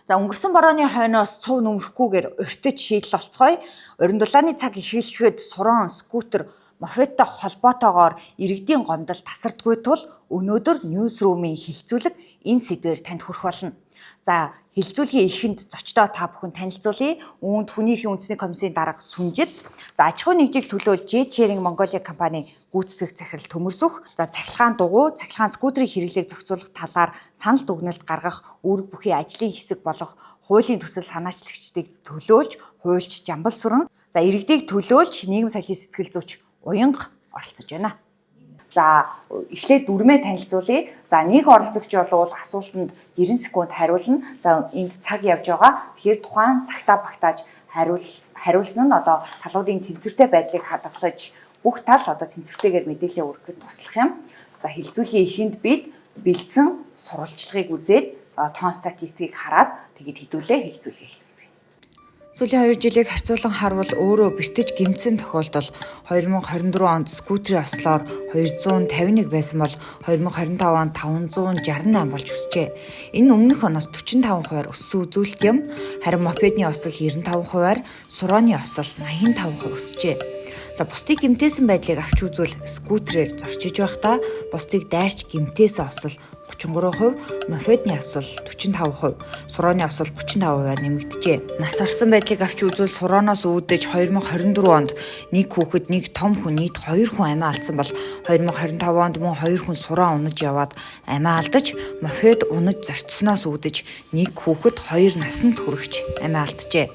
За, өнгөрсөн борооны хойноос цув нөмрөхгүйгээр уртж шийдэл олцгоё. Орон дулааны цаг эхлэхэд суран, скутер, мопедтой холбоотойгоор иргэдийн гомдол тасардгүй тул өнөөдөр Newsroom-ийн хэлцүүлэг энэ сэдвээр танд хүрэх болно. За, хэлцүүлгийн эхэнд зочдоо та бүхэн танилцуулъя. Үүнд хүний эрхийн үндэсний комиссийн дарга Сүнжид, за, аж ахуйн нэгжийг төлөөлж Jet Sharing Mongolia компани гүйцэтгэх захирал Төмөрсөх, за, цахилгаан дугуй, цахилгаан скутерийн хэрэглээг зохицуулах талаар санал дүгнэлт гаргах үүрэг бүхий ажлын хэсэг болох хуулийн төсөл санаачлагчдыг төлөөлж хуульч Жамбал Сүрэн, за, иргэдийг төлөөлж нийгэм соёлын сэтгэл зүйч Уянга оролцож байна. За, эхлээд дүрмээ танилцуулъя. За, нэг оролцогч болвол асуултанд 90 секунд хариулна. За, энд цаг явж байгаа. Тэгэхээр тухайн цагтаа багтааж хариулсан нь одоо талуудын тэнцвэртэй байдлыг хадгалаж, бүх тал одоо тэнцвэртэйгээр мэдээлэл өргөхөд туслах юм. За, хэлцүүлгийн эхэнд бид бэлдсэн сурвалжлагыг үзээд, тоон статистикийг хараад, тэгээд хэдүүлээ хэлцүүлгийг эхлүүлцгээе. Сүүлийн 2 жилийг харьцуулан харвал өөрөө бэртэж гэмтсэн тохиолдол 2024 онд скутерийн ослоор 251 байсан бол 2025 онд 568 болж өсжээ. Энэ өмнөх оноос 45 хувиар өссөн үзүүлэлт юм. Харин мопедны осол 95 хувиар, сурооны осол 85% өсжээ. За, бусдыг гэмтээсэн байдлыг авч үзвэл скутерээр зорчиж байхдаа бусдыг дайрч гэмтээсэн осол 33%, мопедны осол 45%, сурооны осол 35%-аар нэмэгджээ. Нас орсон байдлыг авч үзвэл сурооноос үүдэж 2024 онд нэг хүүхэд, нэг том хүн, нийт 2 хүн амиа алдсан бол 2025 онд мөн 2 хүн суроо унаж яваад амиа алдаж, мопед унаж зорчсоноос үүдэж нэг хүүхэд, 2 насанд хүрэгч амиа алджээ.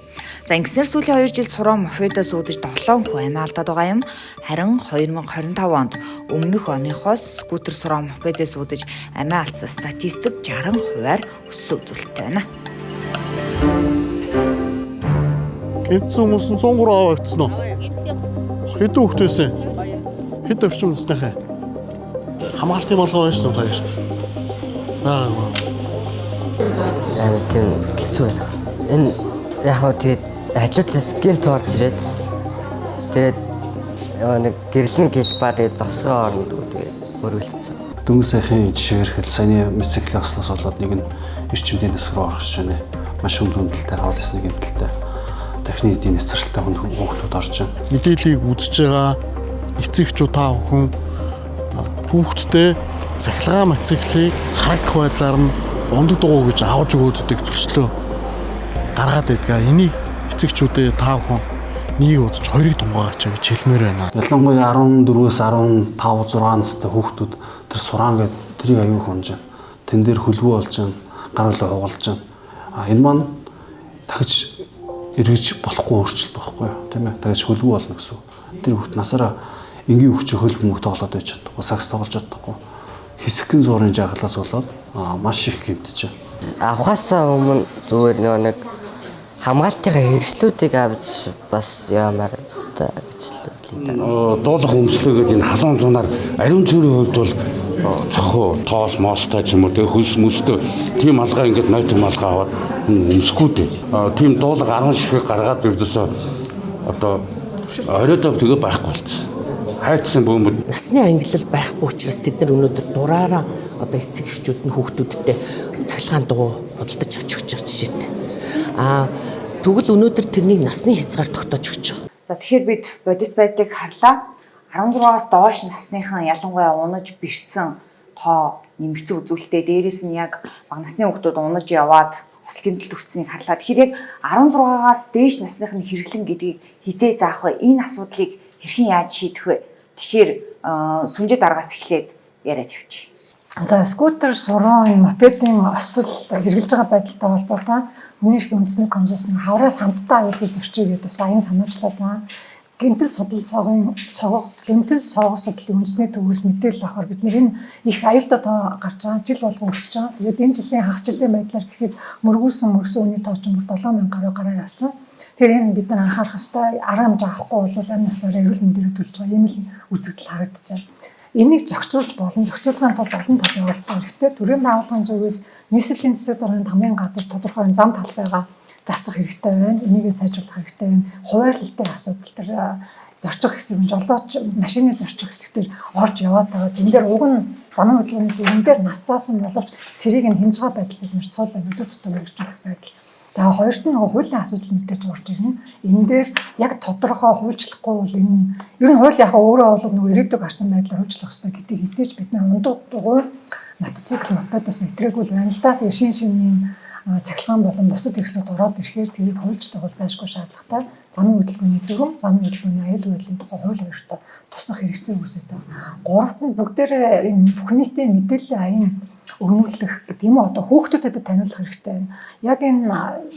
За, ингэснээр сүүлийн 2 жилд суроо мопедоос үүдэж 7 хүн амиа алдаад байгаа юм. Харин 2025 онд өмнөх оныхоос скутер, суроо, мопедоос үүдэж амиа алдсан статистик 60 хувиар өссөн үзүүлэлттэй байна. Гэмтсэн хүмүүс нь 103 авагдсан уу? Хэдэн хүүхэд байсан? Хэд орчим насныхаа? Хамгаалтын малгай байсан уу та хоёрт? Байгаагүй. Амар тийм хэцүү байна. Энэ яг хөө тэгээд хажуудлаас гэмт орж ирээд, тэгээд нэг гэрлэн гэлба, тэгээд зогсгоо оронд тэгээд мөргөлдсөн. Дөнгөж саяхын жишгээр хэл саяны мотоциклийн ослоос болоод нэг нь эрчимдийн насаг руу орох гэж байна. Маш хүнд хүндэлтэй, хоол идсэний гэмтэлтэй, тархины эдийн няцралтай хүнд хүүхдүүд орж байна. Мэдээллийг үзэж байгаа эцэг эхчүүд, та бүхэн хүүхдтэй цахилгаан мотоциклийг харагдах байдлаар нь унадаг дугуй гэж авч өгөөддөг зөрчлөө гаргаад байдгаа. Энийг эцэг эхчүүдээ та бүхэн нэг удаж хоёрыг тунгаагаач гэж хэлмээр байна. Ялангуяа 14-өөс 15 6 настай хүүхдүүд тэр сураан гэдэг тэрийг аюух унж байна. Тэн дээр хөлгөө болж байна, гар хүлээ хугалж байна. А энэ маань дахиж эргэж болохгүй өөрчлөлт байхгүй юу? Тийм ээ. Дахиж хөлгөө болно гэсэн үг. Тэр хүүхд насаараа энгийн хөвч хөл бөмбөг тоглоод байж чадахгүй, сагс тоглож чадахгүй. Хэсэгхэн зуурын жаргалаас болоод маш их гэмтэж байна. Авахаасаа өмнө зүгээр нөгөө нэг хамгаалтынхаа хэрэгслүүдийг авч бас яамаар та гэж л бодлоо да. Дуулах өмслөгээд энэ халуун зунаар ариун цэврийн хувьд бол цохоо тоос моостой ч юм уу, тэгээ хөлс мөстэй тийм малгай, ингээд нойтон малгай аваад өмсөхгүй дээ. Тийм дуулга 10 ширхэг гаргаад ердөөсөө одоо хориодоо тэгээ байхгүй болцсон. Хайцсан бөөмөд. Насны ангилал байхгүй учраас тэд нар өнөөдөр дураараа одоо эцэг эхчүүд нь хүүхдүүдтэй цахилгаан дугуй худалдаж авч өгч байгаа жишээтэй. Аа, тэгвэл өнөөдөр тэрнийг насны хязгаар тогтоож өгч байгаа. За, тэгэхээр бид бодит байдлыг харлаа. 16-аас доош насныхан ялангуяа унаж бэртсэн тоо нэмэгдсэн үзүүлэлтээ, дээрээс нь яг бага насны хүүхдүүд унаж яваад осол гэмтэлд хүрснийг харлаа. Тэгэхээр яг 16-аас дээш насных нь хэрэглэн гэдгийг хэзээ заах вэ? Энэ асуудлыг хэрхэн яаж шийдэх вэ? Тэгэхээр Сүнжээ даргаас эхлээд яриад явчих. За, скутер, суран, энэ мопедын осол хэрэглэж байгаа байдалтай холбоотой хүний эрхийн үндэсний комиссоос нэг хавраас хамтдаа аюулгүй зөрчий гэдэг бас аян санаачлаад байгаа. Гэмтэл судал согын согоо гэмтэл согоо судлалын үндэсний төвөөс мэдээлэл авахар бид нар энэ их аюултай тоо гарч байгаа. Жил болгон өсөж байгаа. Тэгээд энэ жилийн хагас жилийн байдлаар гэхэд мөргүүлсэн мөргсөн үний тоо ч 7000 гаруй гараа явцсан. Тэгэхээр энэ бид нар анхаарах ёстой. Арга хэмжээ авахгүй бол амь насаараа эрүүл мэндээр төлж байгаа ийм л үзэгдэл харагдаж байна. Энийг зохицуулж болно. Зохицуулахын тулд олон талын оролцоо хэрэгтэй. Төрийн байгууллагын зүгээс нийслэлийн засаг даргын тамгын газар тодорхой зам талбайгаа засах хэрэгтэй байна. Энийгээ сайжруулах хэрэгтэй байна. Хуваарлалтын асуудал төр зорчих хэсэг нь жолооч машины зорчих хэсэг дээр орж яваад байгаа. Тэн дээр уг нь замын хөдөлгөөний дүрэн дээр нас заасан боловч тэрийг нь хэмж байгаа байдал бид нэр цуул өдөр тутам хэрэгжүүлэх байдал. За хоёрт нь нөгөө хуулийн асуудал мэдээж орж ирнэ. Энэ дээр яг тодорхой хуульчлахгүй бол энэ ер нь хууль яхаа өөрөө бол нөгөө ирээдүйг харсан байдлаар хуульчлах хэрэгтэй гэдгийг хэдийч бид нар ундаг дугуй мотоцикл мопедос итрээгүй л байна л да. Тэгээ шин шин юм цахилгаан болон бусад хэрэгслүүд ороод ирэхээр тэрийг хуульчлах бол зайлшгүй шаардлагатай. Замын хөдөлгөөний дүрэм, замын хөдөлгөөний аюулгүй байдлын тухай хууль хоёртой тусах хэрэгцээ үүсэж байгаа. Гуравт нь бүгдээрээ энэ бүх нийтийн мэдээллийн аян өрнүүлэх гэдэг юм уу, одоо хүүхдүүдэд таниулах хэрэгтэй байна. Яг энэ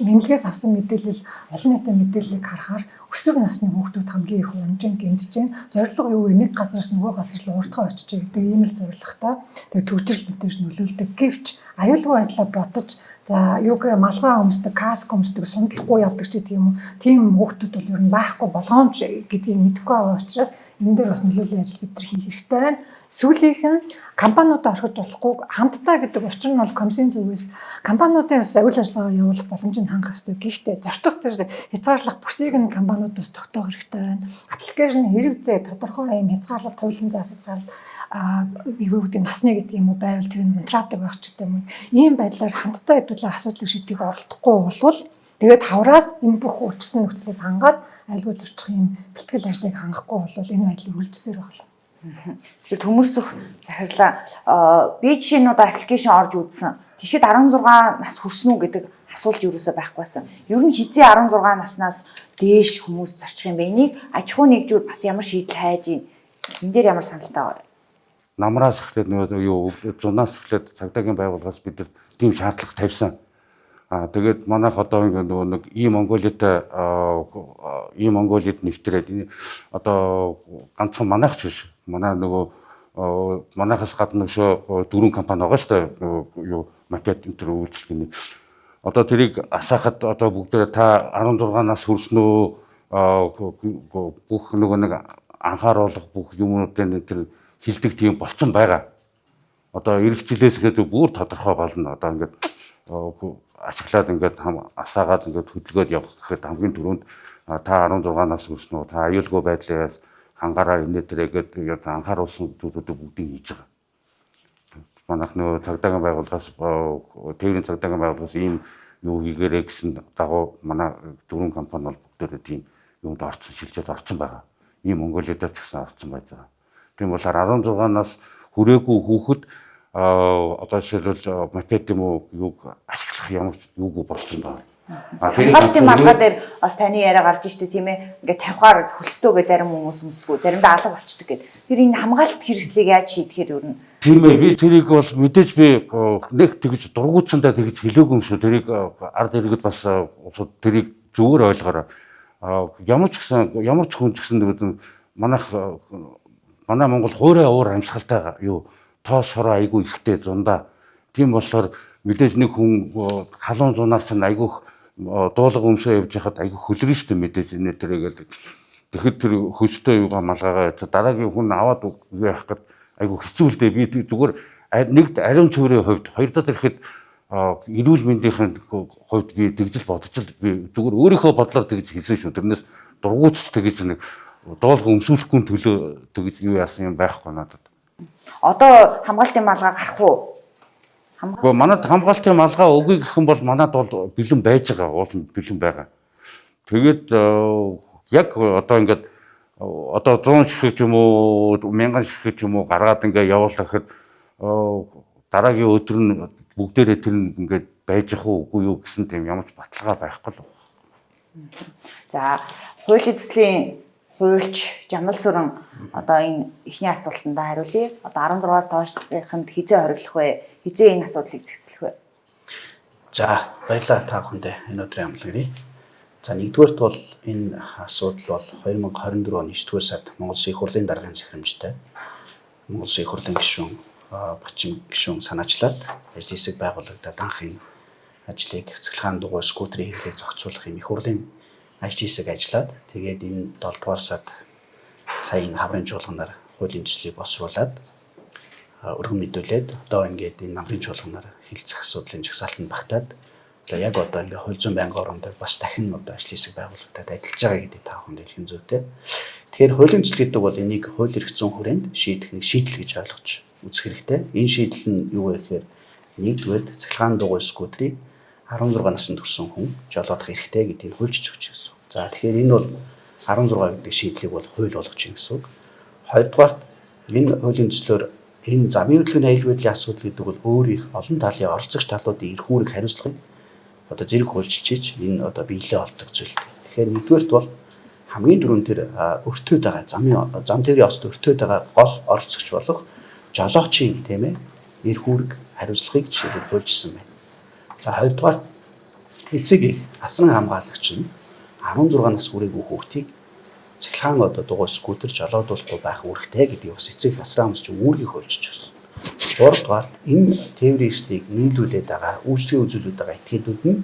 нэмлэгээс авсан мэдээлэл, олон нийтийн мэдээллийг харахаар өсвөр насны хүүхдүүд хамгийн их унжин гэмтэж байна. Зорилго юу вэ? Нэг газраас нөгөө газар руу уртхан очиж гэдэг ийм л зорилготой. Тэгээ төвжирэл мэдээж нөлөөлдөг. Гэвч аюулгүй байдлаа бодож, за юуг малгай өмсдөг, каск өмсдөг, сундлахгүй явдаг ч гэдэг юм уу. Тийм хүүхдүүд бол ер нь байхгүй болгоомж гэдгийг мэдэхгүй байгаа учраас энэ дээр бас нөлөөлийн ажил бид нар хийх хэрэгтэй байна. Сүүлийнх нь компаниудаа орхиж болохгүй, хамтдаа гэдэг учир нь бол комиссийн зүгээс компаниудын бас аюул ажиллагаа явуулах боломжийг хангах хэрэгтэй. Гэхдээ зорчих тэр хязгаарлах бүсийг нь компаниуд бас тогтоох хэрэгтэй байна. Аппликейшн хэрэгцээ тодорхой юм хязгаарлалт, хуулийн заас хязгаарлалт юу гэдэг насны гэдэг юм уу байвал тэр нь унтраадаг байх ч гэдэг юм уу. Ийм байдлаар хамтдаа хэдүүлээ асуудлыг шийдэхийг оролдохгүй болвол тэгээд хавраас энэ бүх учирсан нөхцөлийг хангаад аюулгүй зорчих юм бэлтгэл ажлыг хангахгүй бол энэ байдлыг үргэлжлэсээр байна. Тэгэхээр төмөрсөх захирлаа би жишээ нь одоо аппликейшн орж үзсэн. Тэгэхэд 16 нас хүрсэн үү гэдэг асуулт юусоо байхгүйсэн. Ер нь хизээ 16 наснаас дээш хүмүүс зорчих юм бэ? Энийг аж ахуй нэгжүүд бас ямар шийдэл хайж юм? Энэ дээр ямар саналтай байгаа вэ? Намраас эхлээд нөгөө юу зунаас эхлээд цагдаагийн байгууллагаас бид нар тийм шаардлага тавьсан. Тэгээд манайх одоо ингээ нөгөө нэг и Монголид нэвтрээд одоо ганцхан манайх ч биш. Манай нөгөө манайхаас гадна өшөө дөрвөн компани байгаа шүү дээ. Нөгөө юу мопед энэ төр үйлчлэгээний. Одоо тэрийг асаахад одоо бүгдээрээ та 16 нас хүрсэн үү, бүх нөгөө нэг анхааруулах бүх юмнуудын тэр хилдэг тийм болцсон байгаа. Одоо эх жилээс ихэд бүр тодорхой болно. Одоо ингээд ашиглаад ингээд асаагаад ингээд хөдөлгөөд явах гэхэд хамгийн түрүүнд та 16 нас хүрсэн үү, та аюулгүй байдлаас хангаараа инээ тэрээгээд анхааруулсан зүйлүүдийг бүгдийг хийж байгаа. Манайх нөгөө цагдаагийн байгууллагаас, тээврийн цагдаагийн байгууллагаас ийм юу хийгээрэй гэсэн дагуу манай дөрвөн компани бол бүгдээрээ тийм юунд орцсон, шилжээд орцсон байгаа. Ийм Монголиудаар ч гэсэн орцсон байж байгаа. Тийм болохоор 16 нас хүрээгүй хүүхэд одоо жишээлбэл мопед юм уу юуг ашиглах ямар юугүй болцсон байна. Хамгаалтын малгай дээр бас таны яриа гарч штэ, тийм ээ. Ингээд тавихаар хөлстөөгээ зарим хүмүүс өмсдгүү, заримдаа алга болчдөг гэд. Тэр энэ хамгаалалт хэрэгслийг яаж шийдэхээр ер нь? Тийм ээ, би тэрийг бол мэдээж би нэг тэгж дургуутсандаа тэгж хэлээгүй юм шүү. Тэрийг ард иргэд бас тэрийг зүгээр ойлгоорой. Ямар ч гэсэн, ямар ч хүн ч гэсэн манайх манай Монгол хуурай уур амьсгалтай юу тоос хороо айгүй ихтэй зундаа. Тийм болохоор мэдээж нэг хүн халуун зунаар чинь айгүй дуулга өмсөө явж хахад айгүй хөлрөн штэ мэдээж энэ тэрээгээд. Тэгэхэд тэр хөстөө юугаа малгайгаа дараагийн хүн аваад юу яах гээд айгүй хэцүү л дээ. Би зүгээр нэгд ариун цэврийн хувьд, хоёр дахь ирэхэд эрүүл мэндийн хувьд би тэгжил бодож л би зүгээр өөрийнхөө бодлоор тэгж хэлсэн шүү. Тэрнээс дургуутч тэгж нэг дуулга өмсүүлэхгүй төлөө тэгж юу яасан юм байхгүй надад. Одоо хамгаалтын малгай гарах уу? Гэхдээ манад хамгаалтын малгай өгье гэх юм бол манад бол бэлэн байж байгаа, уул нь бэлэн байгаа. Тэгээд яг одоо ингээд одоо 100 ширхэг юм уу, 1000 ширхэг юм уу гаргаад ингээд явуулахад дараагийн өдөр нь бүгдээрээ тэр нь ингээд байж ах уу үгүй юу гэсэн тийм ямар ч баталгаа байхгүй л. За, хуулийн төслийн хуульч Жамал Сүрэн одоо энэ эхний асуултанд хариулъя. Одоо 16-аас доошныханд хизээ хориглох вэ? Хизээ энэ асуудлыг зэгцлэх вэ? За, баярлалаа та бүхэндээ энэ өдрийн амлагны. За, нэгдүгээрт бол энэ асуудал бол 2024 оны 9-р сард Монгол Улсын Их Хурлын даргын захирамжтай Монгол Улсын Их Хурлын гишүүн Батчим гишүүн санаачлаад ажлын хэсэг байгуулагдаад анх энэ ажлыг цахилгаан дугуй скутерийн хэрэглээг зохицуулах юм Их Хурлын ажлын хэсэг ажиллаад тэгээд энэ 7 дугаар сард сая энэ хаврын чуулганаар хуулийн төслийг боловсруулад өргөн мэдүүлээд одоо ингээд энэ намрын чуулганаар хилцэх асуудлын жагсаалтанд багтаад За яг одоо ингээ хууль зүйн байнгын оронд бас дахин одоо ажлын хэсэг байгуулагдаад ажиллаж байгаа гэдэг та бүхэнд хэлэх нь зүйтэй. Тэгэхээр хуулийн төсөл гэдэг бол энийг хууль эрх зүйн хүрээнд шийдэх нэг шийдэл гэж ойлгож үзэх хэрэгтэй. Энэ шийдэл нь юу вэ гэхээр нэгдүгээр цахилгаан дугуй скутерийг 16 наснд хүрсэн хүн жолоодох эрхтэй гэдгийг хуульчилж өгч гэсэн. За тэгэхээр энэ бол 16 гэдэг шийдлийг бол хууль болгож байна гэсэн үг. Хоёрдугаарт энэ хуулийн төслөөр энэ замын хөдөлгөөний аюулгүй байдлын асуудал гэдэг бол өөр их олон талын оролцогч талуудын эрх үүрэг хариуцлагыг одоо зэрэг хуульчилж энэ одоо биелээ олдог зүйлтэй. Тэгэхээр нэгдүгээрт бол хамгийн түрүүнд тэр өртөөд байгаа замын зам тээврийн ост өртөөд байгаа гол оролцогч болох жолоочийн, тийм ээ, эрх үүрэг хариуцлагыг жишээлбэл хуульчилсан байна. За хоёрдугаар эцэг их асран хамгаалагч нь 16 нас хүрээгүй хүүхдийг цахилгаан одоо дугуй скутер жолоодуулахгүй байх үүрэгтэй гэдгийг бас эцэг их асран хамгаалагч үүргийг хуульчилж өгсөн. Гуравдугаарт энэ тээврийн эрсдлийг нийлүүлээд байгаа, үйлчлэгээ үзүүлээд байгаа этгээдүүд нь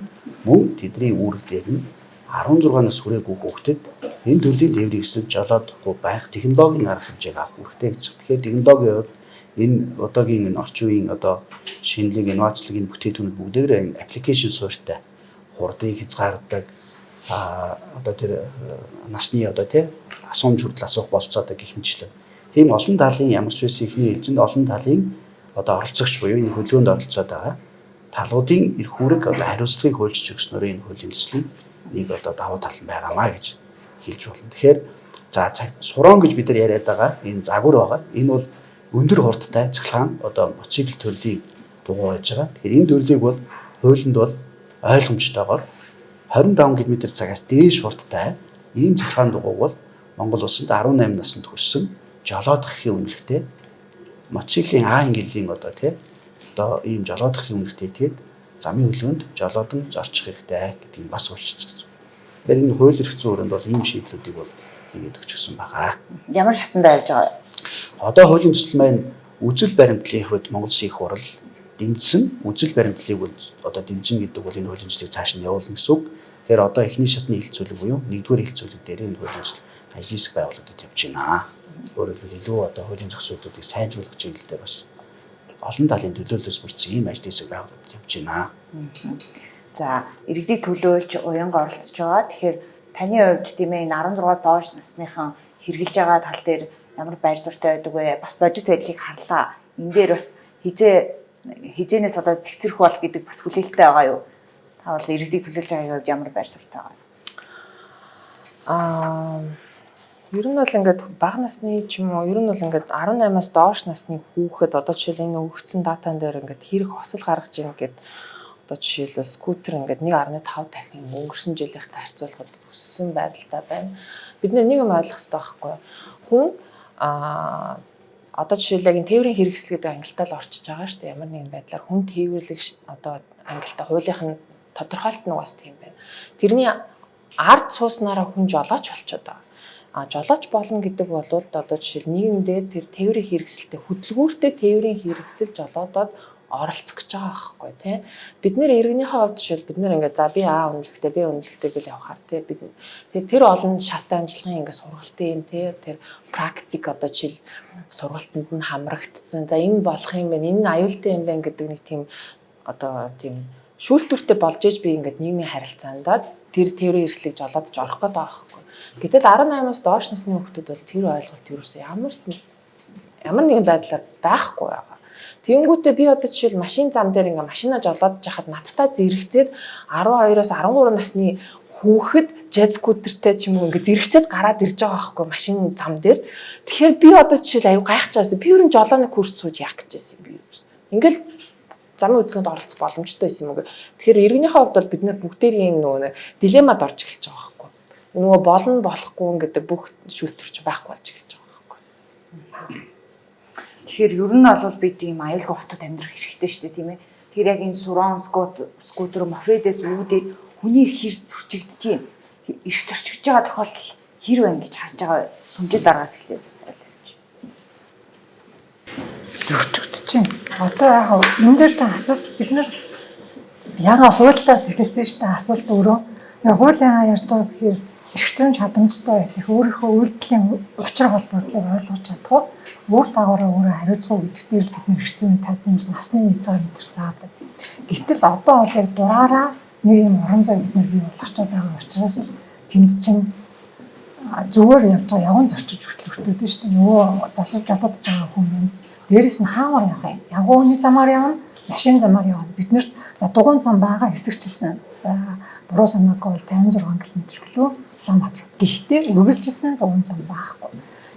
мөн тэдний үүрэг дээр нь 16 нас хүрээгүй хүүхдэд энэ төрлийн тээврийн эрсдэл жолоодохгүй байх технологийн арга хэмжээг авах үүрэгтэй гэж. Тэгэхээр технологийн хувьд энэ одоогийн энэ орчин үеийн одоо шинэлэг, инновацлог энэ бүтээгдэхүүнүүд бүгдээрээ энэ аппликейшн суурьтай хурдыг хязгаарладаг, одоо тэр насны одоо тий асуумж хүртэл асуух болцоотой гэх мэтчлэн. Тийм олон талын ямар ч байсан эхний ээлжинд олон талын одоо оролцогч буюу энэ хөдөлгөөнд оролцоод байгаа талуудын эрх үүрэг одоо хариуцлагыг хуульчилж өгснөөр энэ хуулийн төслийн нэг одоо давуу тал нь байгаамаа гэж хэлж болно. Тэгэхээр за сурон гэж бид нар яриад байгаа энэ загвар байгаа. Энэ бол өндөр хурдтай цахилгаан одоо мотоцикл төрлийн дугуй байж байгаа. Тэгэхээр энэ төрлийг бол хуулинд бол ойлгомжтойгоор 25 км цагаас дээш хурдтай ийм цахилгаан дугуйг бол Монгол улсад 18 наснд хүрсэн жолоодох эрхийн үнэлэгтэй мотоциклийн А ангиллын одоо тий одоо ийм жолоодох эрхийн үнэлэгтэй тэгээд замын хөдөлгөөнд жолоодон зорчих хэрэгтэй гэдгийг бас хуульчилсан гэсэн. Тэгэхээр энэ хууль эрх зүйн хүрээнд бол ийм шийдлүүдийг бол хийгээд өгчихсөн байгаа. Ямар шатанд явж байгаа вэ? Одоо хуулийн төсөл маань үзэл баримтлалын хувьд Монгол Улсын их хурал дэмжсэн. Үзэл баримтлалыг бол одоо дэмжин гэдэг бол энэ хуулийн төслийг цааш нь явуулна гэсэн үг. Тэгэхээр одоо эхний шатны хэлэлцүүлэг буюу нэгдүгээр хэлэлцүүлэг дээр энэ хуулийн төсөл ажлын хэсэг байгуулагдаад явж байна. Өөрөөр хэлбэл илүү одоо хуулийн зохицуултуудыг сайжруулах чиглэлээр бас олон талын төлөөллөөс бүрдсэн ийм ажлын хэсэг байгуулагдаад явж байна. За, иргэдийг төлөөлж уянга оролцож байгаа. Тэгэхээр таны хувьд тийм ээ энэ 16-аас доош насныхан хэрэгжилж байгаа тал дээр ямар байр суурьтай байдаг вэ? Бас бодит байдлыг харлаа. Энэ дээр бас хизээнээс одоо цэгцэрх бол гэдэг бас хүлээлттэй байгаа юу? Та бол иргэдийг төлөөлж байгаагийн хувьд ямар байр суурьтай байгаа вэ? Ер нь бол ингээд бага насны ч юм уу, ер нь бол ингээд 18-аас доош насны хүүхэд одоо жишээл энэ өгөгдсөн датан дээр ингээд хэрэг осол гаргаж ийн гэд одоо жишээлбэл скутер ингээд 1.5 дахин өнгөрсөн жилийнхтэй харьцуулахад өссөн байдалтай байна. Бид нэг юм ойлгох хэрэгтэй байхгүй юу? Хүн одоо жишээлбэл яг энэ тээврийн хэрэгсэл гэдэг ангилтаа л орчиж байгаа шүү дээ. Ямар нэгэн байдлаар хүн тээвэрлэг одоо ангилтаа хуулийнх нь тодорхойлт нь бас тийм байна. Тэрний ард сууснараа хүн жолооч болчиход байгаа. Жолооч болно гэдэг бол одоо жишээл нийгэмдээ тэр тээврийн хэрэгсэлтэй хөдөлгүүртэй тээврийн хэрэгсэл жолоодоод оролцох гэж байгаа байхгүй тий. Бид нэр иргэнийхээ хувьд жишээл бид нэр ингээд за би А үнэлэхтэй, Б үнэлэхтэй гэж явахаар тий бид тэр олон шат амжилгын ингээд сургалтын юм тий тэр практик одоо жишээл сургалтанд нь хамрагдсан. За энэ болох юм байна, энэ аюултай юм байна гэдэг нэг тийм одоо тийм шүүлтүүртэй болж иж би ингээд нийгмийн харилцаанд тэр тээврийн хэрэгслийг жолоодож орох гэдэг байгаа байхгүй. Гэтэл 18-аас доош насны хүүхдүүд бол тэр ойлголт ерөөсөө ямар нэгэн байдлаар байхгүй байгаа. Тэгэнгүүтээ би одоо жишээл машин зам дээр ингээ машина жолоодож хахад надтай зэрэгцээд 12-оос 13 насны хүүхэд жаз скутертэй ч юм уу ингээ зэрэгцээд гараад ирж байгаа байхгүй машин зам дээр. Тэгэхээр би одоо жишээл аюу гайхаж байгаа. Би ер нь жолооны курс сууж яах гэж байсан юм би. Ингээл замын хөдөлгөөнд оролцох боломжтой байсан юм уу. Тэгэхээр иргэнийхээ хувьд бол бид нар бүгдээр ийм нөгөө дилеммад орж эхэлж байгаа байхгүй. Нөгөө болно болохгүй гэдэг бүх шүүлтүрч байхгүй болж эхэлж байгаа байхгүй. Тэгэхээр ер нь бол бид ийм аюулгүй хотод амьдрах хэрэгтэй шүү дээ, тийм ээ. Тэгэхээр яг энэ сурон, скутер, мопедээс үүдээд хүний эрх хэр зөрчигдөж байна. Эрх зөрчигдөж байгаа тохиолдол хэр байна гэж харж байгаа сүмжид дараагаас эхлээд ойлгож. Зөрчигдөж байна. Одоо яг энэ дээр ч асуулт бид нар яга хуулиас эхэлсэн шүү дээ асуулт өөрөө. Тэр хууль яга ярьж байгаа гэхээр эрх зүйн чадамжтай байсан их өөрийнхөө үйлдэлийн учир холбоодлыг ойлгож чадах, үр дагавраа өөрөө хариуцах гэдэг дээр л бид нар эрх зүйн чадамж, насны хязгаар энэ төр заадаг. Гэтэл одоо бол яг дураараа Нэг юм орон зай бид нар бий болгочоод байгаа учраас л тэнд чинь зүгээр явж байгаа явган зорчиж хүртэл өртөөд шүү дээ. Нөгөө золож жолоодож байгаа хүн байна. Дээрээс нь хаамар явах юм. Явган хүний замаар явна, машин замаар явна. Биднэрт за дугуйн зам байгаа хэсэгчилсэн. За буруу санаагүй бол 56 км гэлөө Улаанбаатар. Гэхдээ үргэлжилсэн дугуйн зам байхгүй.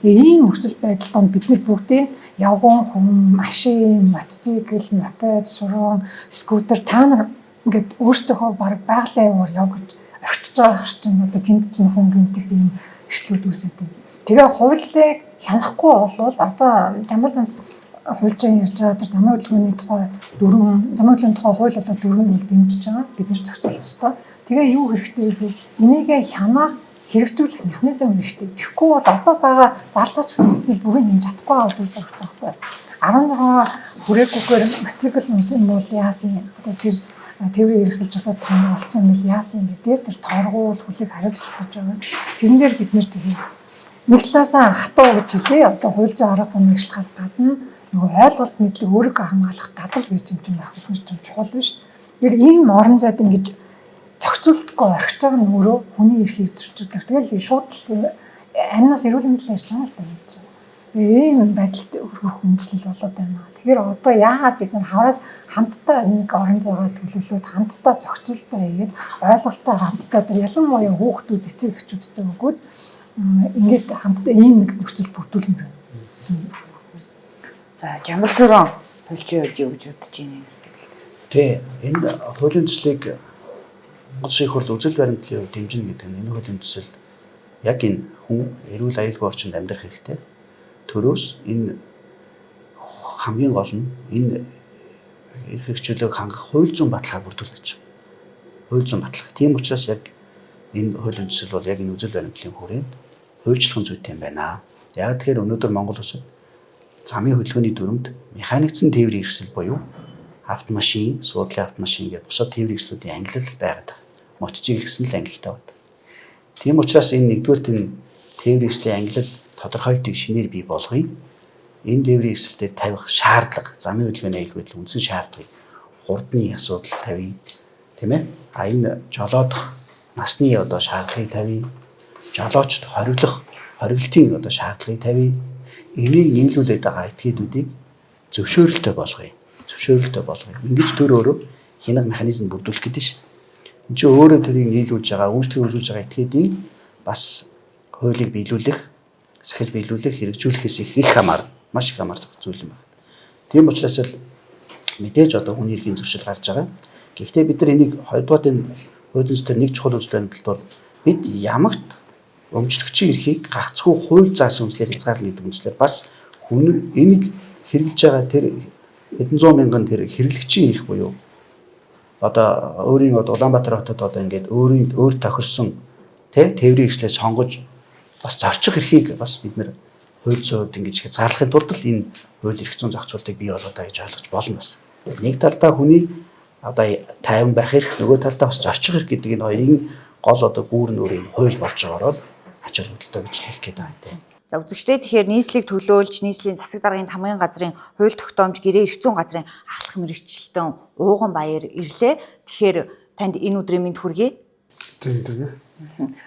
Ийм нөхцөл байдал донд бид нар бүгдийг явган хүн, машин, мотоцикл, мопед, сурган, скутер та нар ингээд өөрсдийнхөө баг байгалийн яваар яв гэж орчиж байгаа хэр чинь одоо тэнд чинь хүн гэмтэх ийм эрсдлүүд үүсээд байна. Тэгээ хуулийг хянахгүй болвол одоо Жамбал ганц хуульчин ярьж байгаа тэр замын хөдөлгөөний тухай дөрвөн замын хөдөлгөөний тухай хууль болоо дөрвөн үйл дэмжиж байгаа. Бид нэр зохицуулах ёстой. Тэгээ юу хэрэгтэй вэ? Энийгээ хянах хэрэгжүүлэх механизм хэрэгтэй. Тэгэхгүй бол одоо байгаа залтаач гэсэн бид нар бүрийн хэмж чадахгүй байгаа зүйл зөрөх байхгүй. 16 хүрээгүйгээр мотоцикл унсан юм бол яасан юм? Одоо тэр тээврийн хэрэгсэл жолоод тооны олцсон юм бол яасан юм бэ? Тэр торгуул хүлээх хариуцлага гэж байгаа. Тэрэн дээр бид нэр тгий нэг талаасаа хатуу гэж хэлье. Одоо хууль зүйн арга зам мэргэжлэхээс гадна нөгөө ойлголт мэдлэг өөрийгөө хамгаалах дадал гэж юм чинь бас бид нар чинь чухал биш. Тэр ийм орон зайд ингэж зохицуултгүй орхиж байгаа нь өөрөө хүний эрхийг зөрчилдөг. Тэгэл шууд л амнаас эрүүл мэндийн ярьж байгаа л да юм чинь. Тэгээ ийм байдалд өргөх үндслэл болоод байна. Тэгэхээр одоо яагаад бид нар хавраас хамтдаа нэг орон зайгаа төлөвлөөд хамтдаа зохицуултаа хийгээд ойлголтоо хамтдаа тэр ялангуяа хүүхдүүд эцэг эхчүүдтэй өгөөд ингээд хамтдаа ийм нэг нөхцөл бүрдүүлмээр байна. За Жамбал сүрэн хөлжөө юу гэж бодож байна гэсэн. Тий, энэ хуулийн төслийг Монгол Улсын их хурл үзэл баримтлалын хувьд дэмжинэ гэдэг нь энэ хуулийн төсөл яг энэ хүн эрүүл аюулгүй орчинд амьдрах хэрэгтэй. Төрөөс энэ хамгийн гол нь энэ эрх хэрэгчлөөг хангах хууль зүйн баталгаа бүрдүүлнэ гэж. Хууль зүйн баталгаа. Тийм учраас яг энэ хуулийн төсөл бол яг энэ үзэл баримтлалын хүрээнд хуульчлах зүйтэй юм байна. Яг тэгэхээр өнөөдөр Монгол улсад замын хөдөлгөөний дүрмэнд механикцсан тээврийн хэрэгсэл буюу автомашин, суудлын автомашин гэх бусад тээврийн хэрэгслүүдийн ангилал байгаад байгаа. Мотоцикл гэсэн л ангилалтай байдаг. Тийм учраас энэ нэгдүгээр энэ тээврийн хэрэгслийн ангилал тодорхойлтыг шинээр бий болгоё. Энэ тээврийн хэрэгсэл дээр тавих шаардлага, замын хөдөлгөөний аюулгүй байдлын үндсэн шаардлагыг хурдны асуудал тавья. Тийм ээ? А энэ жолоодох насны одоо шаардлагыг тавья. Жолоочд хориглох, хориглолтын одоо шаардлагыг тавья. Энийг нийлүүлээд байгаа этгээдүүдийг зөвшөөрөлтөй болгоё. Зөвшөөрөлтөй болгоё. Ингэж төр өөрөө хянах механизм бүрдүүлэх гэдэг шүү дээ. Энд чинь өөрөө тэрийг нийлүүлж байгаа, үйлчлэгээ үзүүлж байгаа этгээдийн бас хуулийг биелүүлэх, сахиж биелүүлэх, хэрэгжүүлэхээс их их хамаар, маш их хамаарх зүйл юм байна. Тийм учраас л мэдээж одоо хүний эрхийн зөрчил гарч байгаа. Гэхдээ бид нар энийг хоёрдугаар энэ хуулийн төсөл нэг чухал үзэл баримтлалт бол бид ямагт өмчлөгчийн эрхийг гагцхүү хууль заасан үндслээр хязгаарлана гэдэг үндслээр бас хүн энийг хэрэглэж байгаа тэр хэдэн зуун мянган тэр хэрэглэгчийн эрх буюу одоо өөрийн одоо Улаанбаатар хотод одоо ингээд өөрийн өөр тохирсон тэ тээврийн хэрэгслээ сонгож бас зорчих эрхийг бас бид нэр хууль зүйд ингэж хязгаарлахын тулд л энэ хууль эрх зүйн зохицуултыг бий болгоё гэж ойлгож болно бас. Нэг талдаа хүний одоо тайван байх эрх, нөгөө талдаа бас зорчих эрх гэдэг энэ хоёрын гол одоо гүүр нь өөрөө энэ хууль болж байгаараа л ач холбогдолтой гэж хэлэх гээд байгаа юм тийм. За үзэгчдээ тэгэхээр нийслэлийг төлөөлж нийслэлийн засаг даргын хамгийн газрын хууль тогтоомж гэрээ эрх зүйн газрын ахлах мэргэжилтэн Ууган Баяр ирлээ. Тэгэхээр танд энэ өдрийн мэнд хүргэе. Тийм тийм.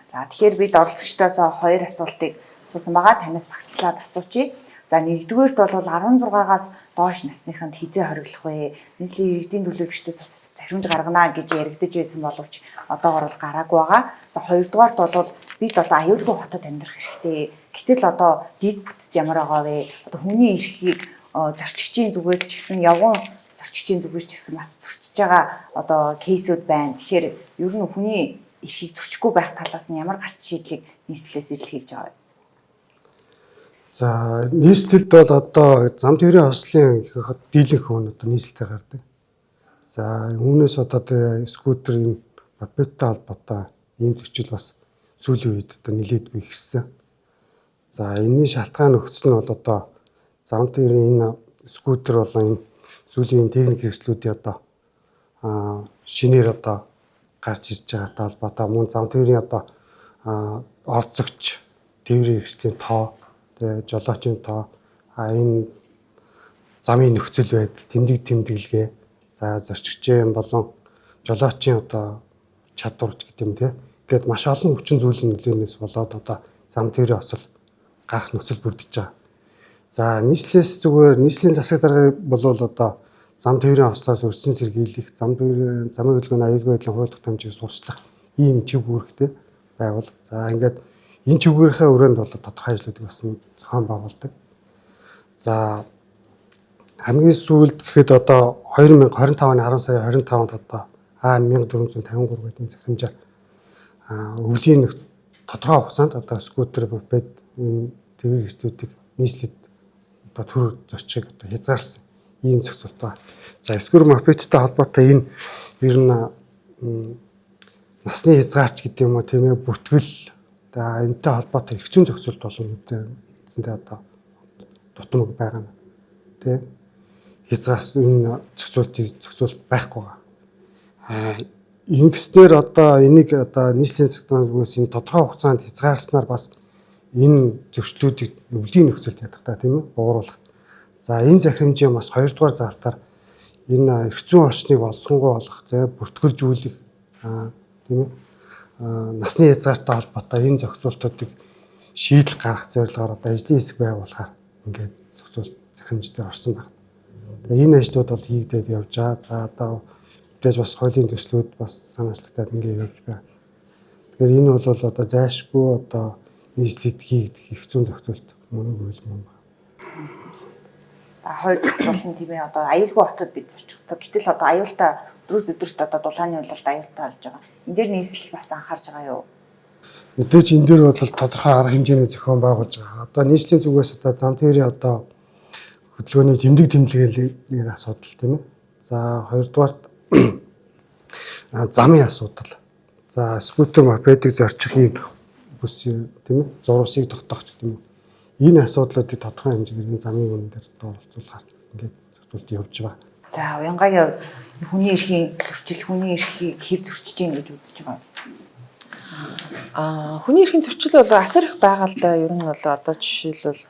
За тэгэхээр бид оролцогчдоос хоёр асуултыг асуусан байгаа. Танаас багцлаад асуучих. За нэгдүгээрт бол 16-аас доош насныханд хизээ хориглох вэ? Нийслэлийн иргэдийн төлөөлөгчдөөс бас захирамж гаргана гэж яригдаж байсан боловч одоогор бол гараагүй байгаа. За хоёрдугаарт бол бид одоо аюулгүй хотод амьдрах хэрэгтэй. Гэтэл одоо дэг бүтэц ямар байгаа вэ? Одоо хүний эрхийг зорчигчийн зүгээс ч гэсэн явган зорчигчийн зүгээс ч гэсэн бас зөрчиж байгаа одоо кейсүүд байна. Тэгэхээр ер нь хүний эрхийг зөрчихгүй байх талаас нь ямар гарц шийдлийг нийслэлээс илэрхийлж байгаа вэ? За нийслэлд бол одоо зам тээврийн хослолын дийлэнх хүн одоо нийслэлээр гардаг. За үүнээс одоо тэр скутер энэ мопедтай холбоотой ийм зөрчил бас сүүлийн үед одоо нэлээд бий ихсэн. За энэний шалтгаан нөхцөл нь бол одоо зам тээврийн энэ скутер болон энэ сүүлийн техник хэрэгслүүдийн одоо шинээр одоо гарч ирж байгаатай холбоотой мөн зам тээврийн одоо орцогч тээврийн хэрэгслийн тоо, тэгээ жолоочийн тоо, энэ замын нөхцөл байдал, тэмдэг тэмдэглэгээ, за зорчигчийн болон Жолоочийн одоо чадвар ч гэдэг юм те. Ингээд маш олон хүчин зүйлийн нөлөөнөөс болоод одоо зам тээврийн осол гарах нөхцөл бүрдэж байгаа. За, нийслэлээс зүгээр нийслэлийн засаг даргын болвол одоо зам тээврийн ослоос өрсөн сэргийлэх, зам тээврийн замын хөдөлгөөний аюулгүй байдлын хууль тогтоомжийг сурчлах ийм чиг үүрэгтэй байгуул. За, ингээд энэ чиг үүрийнхээ өрөөнд бол тодорхой ажлуудыг бас зохион байгуулдаг. За, хамгийн сүүлд гэхэд одоо 2025 оны 10 сарын 25-нд одоо А1453 гэдэг энэ захирамжаар өвлийн тодорхой хугацаанд одоо скутер, мопед энэ тээврийн хэрэгцүүдийг нийслэлд одоо төр зорчийг одоо хязгаарсан ийм зохицуулт байна. За, скутер мопедтэй холбоотой энэ ер нь насны хязгаарч гэдэг юм уу, тийм ээ, бүртгэл за энэтэй холбоотой эрх зүйн зохицуулт бол үндсэндээ одоо дутмаг байгаа юм. Тэ хязгаарс энэ зохицуулт байхгүй байгаа. Ингэснээр одоо энийг одоо нийслэлийн засаг даргын зүгээс энэ тодорхой хугацаанд хязгаарснаар бас энэ зөрчлүүдийг өвлийн нөхцөлд ядах та, тийм ээ, бууруулах. За, энэ захирамжийн бас хоёрдугаар заалтаар энэ эрх зүйн орчныг боловсронгуй болгох, за бүртгэлжүүлэх, тийм ээ, насны хязгаартай холбоотой энэ зохицуултуудыг шийдэл гаргах зорилгоор одоо ажлын хэсэг байгуулахаар ингээд зохицуулт захирамж дээр орсон байна. Тэгээ энэ ажлууд бол хийгдээд явж байгаа. За, одоо мэдээж бас хуулийн төслүүд бас санаачлагдаад ингээд явж байна. Тэгэхээр энэ бол одоо зайлшгүй одоо нийслэлд хийгдэх эрх зүйн зохицуулт мөн үгүй л мөн байна. За, хоёр дахь асуулт нь, тийм ээ, одоо аюулгүй хотод бид зорчих ёстой. Гэтэл одоо аюултай өдрөөс өдөрт одоо дулааны улиралд аюултай болж байгаа. Энэ дээр нийслэл бас анхаарч байгаа юу? Мэдээж энэ дээр бол тодорхой арга хэмжээний зохион байгуулж байгаа. Одоо нийслэлийн зүгээс одоо зам тээврийн одоо хөдөлгөөний тэмдэг тэмдэглэлийн асуудал, тийм ээ. За, хоёрдугаарт замын асуудал. За, скутер мопедыг зорчих ийм бүс, тийм ээ, зурвасыг тогтоох ч гэдэг юм уу. Энэ асуудлуудыг тодорхой хэмжээгээр энэ замын үнэн дээр оролцуулахаар ингээд зохицуулт явж байгаа. За, уянгагийн хувьд хүний эрхийн зөрчил, хүний эрхийг хэр зөрчиж гин гэж үзэж байгаа юм? Хүний эрхийн зөрчил бол асар их байгаа л да. Ер нь бол одоо жишээлбэл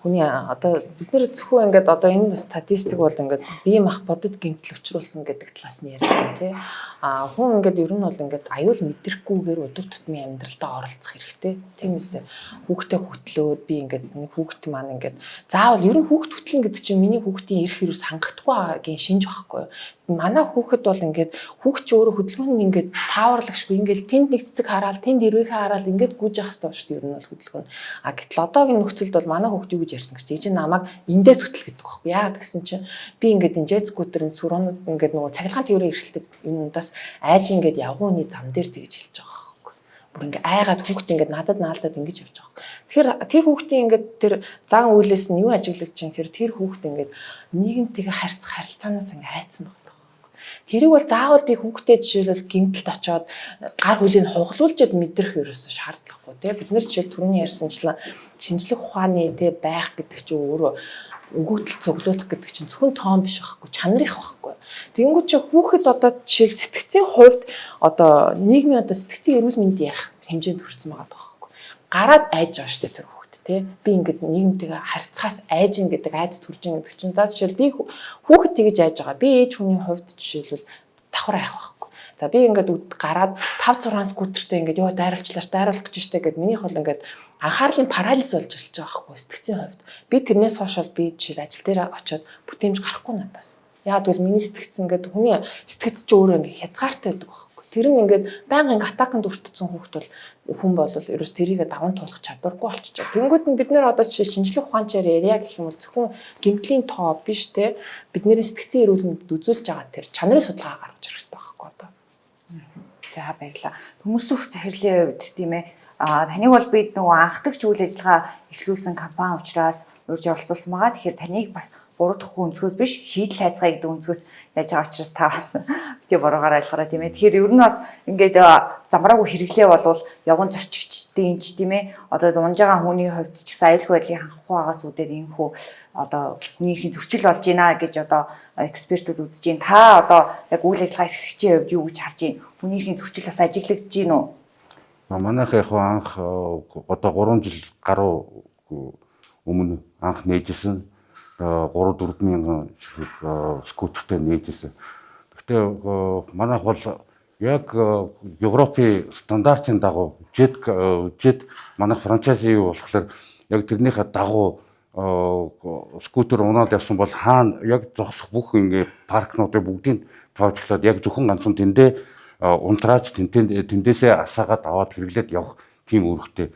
хүний одоо бид нэр зөвхөн ингээд одоо энэ статистик бол ингээд бие мах бодит гэмтэл учруулсан гэдэг талаас нь яриад байна, тий. Хүн ингээд ер нь бол ингээд аюул мэдрэхгүйгээр өдөр тутмын амьдралдаа оролцох хэрэгтэй. Тийм үстэй. Хүүхдээ хөтлөөд би ингээд нэг хүүхэд маань ингээд заавал ер нь хүүхд хөтлөн гэдэг чинь миний хүүхдийн эрх хэрүүс хангахдаггүй байгаагийн шинж байхгүй юу? Манай хүүхэд бол ингээд хүүхд чи өөрөө хөдөлгөөнд ингээд тааварлагшгүй ингээд тэнд нэг цэцэг хараал, тэнд эрвээхээ хараал ингээд гүйж явах хэрэгтэй шүү дээ ер нь бол хөдөлгөөн. Гэтэл одоогийн нөхцөлд бол манай хүүхд юу гэж ярьсан гэж чинь намайг эндээс хөтөл гэдэг байхгүй. Яагаад гэсэн чинь би ингээд энэ jet scooter-ын сүрэнүүд ингээд нөгөө цахилгаан тээврийн эрсдэлтэд юмудаас айж ингээд явгууны зам дээр тэгж хэлж байгаа байхгүй. Бүр ингээд айгаад хүүхд ингээд надад наалдаад ингэж явж байгаа. Тэгэхээр тэр хүүхдийн ингээд тэр зан үйлээс нь юу ажиглагдаж чинь гэхээр тэр хүүхд ингээд нийгэмтэйгээ харьцах харилцаанаас ингээд айцсан байна. Тэрийг бол заавал би хүүхдээ жишээлбэл гэмтэлд очоод гар хүлийг хугалуулж мэдрэх ерөөсөө шаардлагагүй, тий. Бид нар жишээл түрүүний ярьсанчлан шинжлэх ухааны, тий, байх гэдэг чинь өөрөө өгөгдөл цуглуулах гэдэг чинь зөвхөн тоон биш байхгүй, чанарых байхгүй. Тэгэнгүүт чи хүүхэд одоо жишээл сэтгцийн хувьд одоо нийгмийн одоо сэтгцийн эрүүл мэнд ярих хэмжээнд хүрсэн байгаа байхгүй. Гараад айж байгаа шүү дээ тэр хүүхэд, тий. Би ингээд нийгэмтэйгээ харьцахаас айж ин гэдэг айц төрж ин гэдэг чинь за жишээл би хүүхэд тэгэж айж байгаа. Би ээж хүний хувьд жишээлбэл давхар айх байхгүй. За, би ингээд гараад 5 6 скутертэй ингээд ёо дайруулчлаач дайруулах гэж штэ гэд минийх бол ингээд анхаарлын парализ болж эхэлж байгаа байхгүй сэтгцийн хувьд. Би тэрнээс хойш бол би жишээл ажил дээр очиод бүтээмж гарахгүй надаас. Яагаад гэвэл миний сэтгц ингээд хүний сэтгц чи өөрөө ингээд хязгаартай байдаг байхгүй. Тэр нь ингээд байнга ингээд атаканд өртсөн хүүхэд бол хүн бол ерөөс тэрийгэ даван туулах чадваргүй болчихж байгаа. Тэнгүүд нь бид нэр одоо жишээ шинжлэх ухаанчаар ярья гэх юм бол зөвхөн гэмтлийн тоо биш, те. Бидний сэтгцийн эрүүл мэндэд үзүүлж байгаа тэр чанарын судалгаа гаргаж ирэх хэрэгтэй байхгүй одоо. За, баярлалаа. Төмөрсөх захирлын хувьд, тийм ээ, таныг бол бид нөгөө анхдагч үйл ажиллагаа эхлүүлсэн компани учраас урьж оролцуулсан байгаа. Тэгэхээр таныг бас буруутгах өнцгөөс биш, шийдэл хайцгаая гэдэг өнцгөөс яаж байгаа учраас та бас бити буруугаар ойлгоорой, тийм ээ. Тэгэхээр ер нь бас ингээд замраагүй хэрэглээ болвол явган зорчигчдын ч, тийм ээ, одоо унж байгаа хүний хувьд ч гэсэн аюулгүй байдлыг хангахгүй байгаас үүдээр иймхүү одоо хүний эрхийн зөрчил болж байна гэж одоо экспертүүд үзэж байна. Та одоо яг үйл ажиллагаа эрхлэгчийн хувьд юу гэж харж байна? Хүний эрхийн зөрчил бас ажиглагдаж байна уу? Манайх яг анх одоо 3 жил гаруй өмнө анх нээжсэн. 3 4 мянган ширхэг скутертэй нээжсэн. Гэхдээ Гэхдээ манайх бол яг Европын стандартын дагуу JET манайх франчайзи юу болохоор яг тэрнийхээ дагуу скутер унаад явсан бол хаана яг зогсох бүх ингээ паркнуудыг бүгдийг тоожглоод яг зөвхөн ганцхан тэндээ унтрааж тэндээсээ асаагаад аваад хэрэглээд явах тийм үүрэгтэй,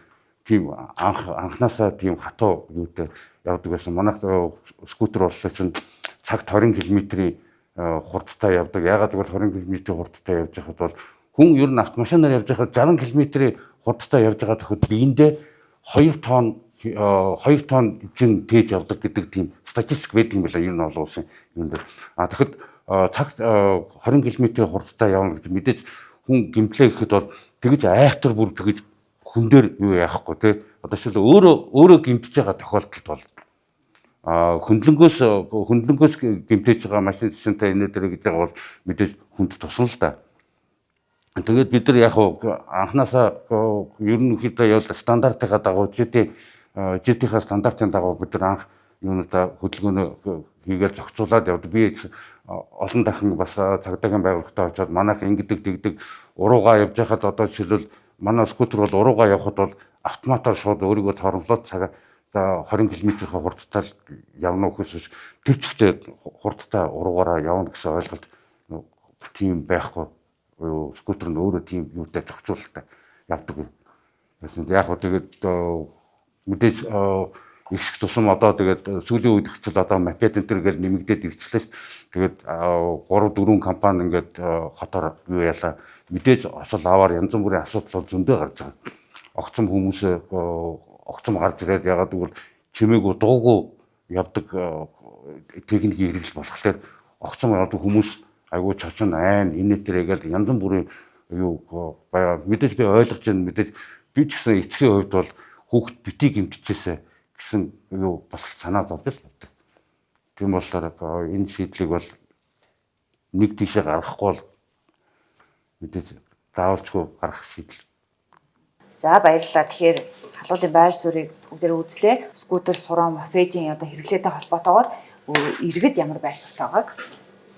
тийм анханасаа тийм хатуу юутай явдаг байсан. Манайх скутер боллоо чинь цагт 20 км-ийн хурдтай явдаг. Яагаад гэвэл 20 км-ийн хурдтай явж байхад бол хүн ер нь автомашинаар явж байхад 60 км-ийн хурдтай явж байгаа тохиолдолд биендээ 2 тонн жин тээж явдаг гэдэг тийм статистик байдаг юм байна. Ер нь олон улсын юм дээр. А тэгэхэд цагт 20 км-ийн хурдтай явна гэж мэдээж хүн гэмтлээ гэхэд бол тэгж айхтар бүр тэгж хүн дээр юу яахгүй тий. Одоо жишээл өөрөө өөрөө гэмтэж байгаа тохиолдолд бол хөндлөнгөөс гэмтэж байгаа машин зэсэнтэй энэ дээр гэж байгаа бол мэдээж хүнд тусна л да. Тэгээд бид нар яг анханасаа ер нь ихэд явал стандартынхаа дагуу GT-ийн стандартын дагуу бид нар анх юунуудаа хөдөлгөөнөө хийгээл зохицуулаад явдаг. Би олон дахин бас цагдаагийн байгууллагатай очиод манайх ингэдэг тэгдэг, уруугаа явж байхад, одоо жишээлбэл манай скутер бол уруугаа явхад бол автоматар шууд өөрийгөө торомжлоод цаг за 20 км-ийн хурдтай явна уу гэхээс тэр чигтээ хурдтай уруугаараа явна гэсэн ойлголт тийм байхгүй. Скутер нь өөрөө тийм юутай зохицуулалттай явдаг байсан. Яг хөө тэгээд мэдээж ихсэх тусам одоо тэгээд сүүлийн үед ихчил одоо мопед энэ төр гэж нэмэгдээд ирчлээ. Тэгээд 3 4 компани ингээд хотоор юу яалаа, мэдээж осол аваар янз бүрийн асуудал бол зөндөө гарч байгаа. Огцом хүмүүсээ огцом гарч ирээд, ягаад гэвэл чимээгүй дуугүй явдаг техникийн хэрэглэл болохоор огцом явдаг хүмүүс айгуу чочин айн энэ тэргээл янз бүрийн юу байгаа. Мэдээж би ойлгож байна. Мэдээж би ч гэсэн эцгийн хувьд бол хүүхэд битгий гэмтчихээсэ гэсэн юу бас санаа зовж л явдаг. Тийм болохоор энэ шийдлийг бол нэг тийшээ гаргахгүй бол мэдээж заавалчгүй гаргах шийдэл. За, баярлалаа. Тэгэхээр халуудын байр суурийг бүгдээрээ үзлээ. Скутер, суран, мопедийн одоо хэрэглээтэй холбоотойгоор иргэд ямар байр суурьтай байгааг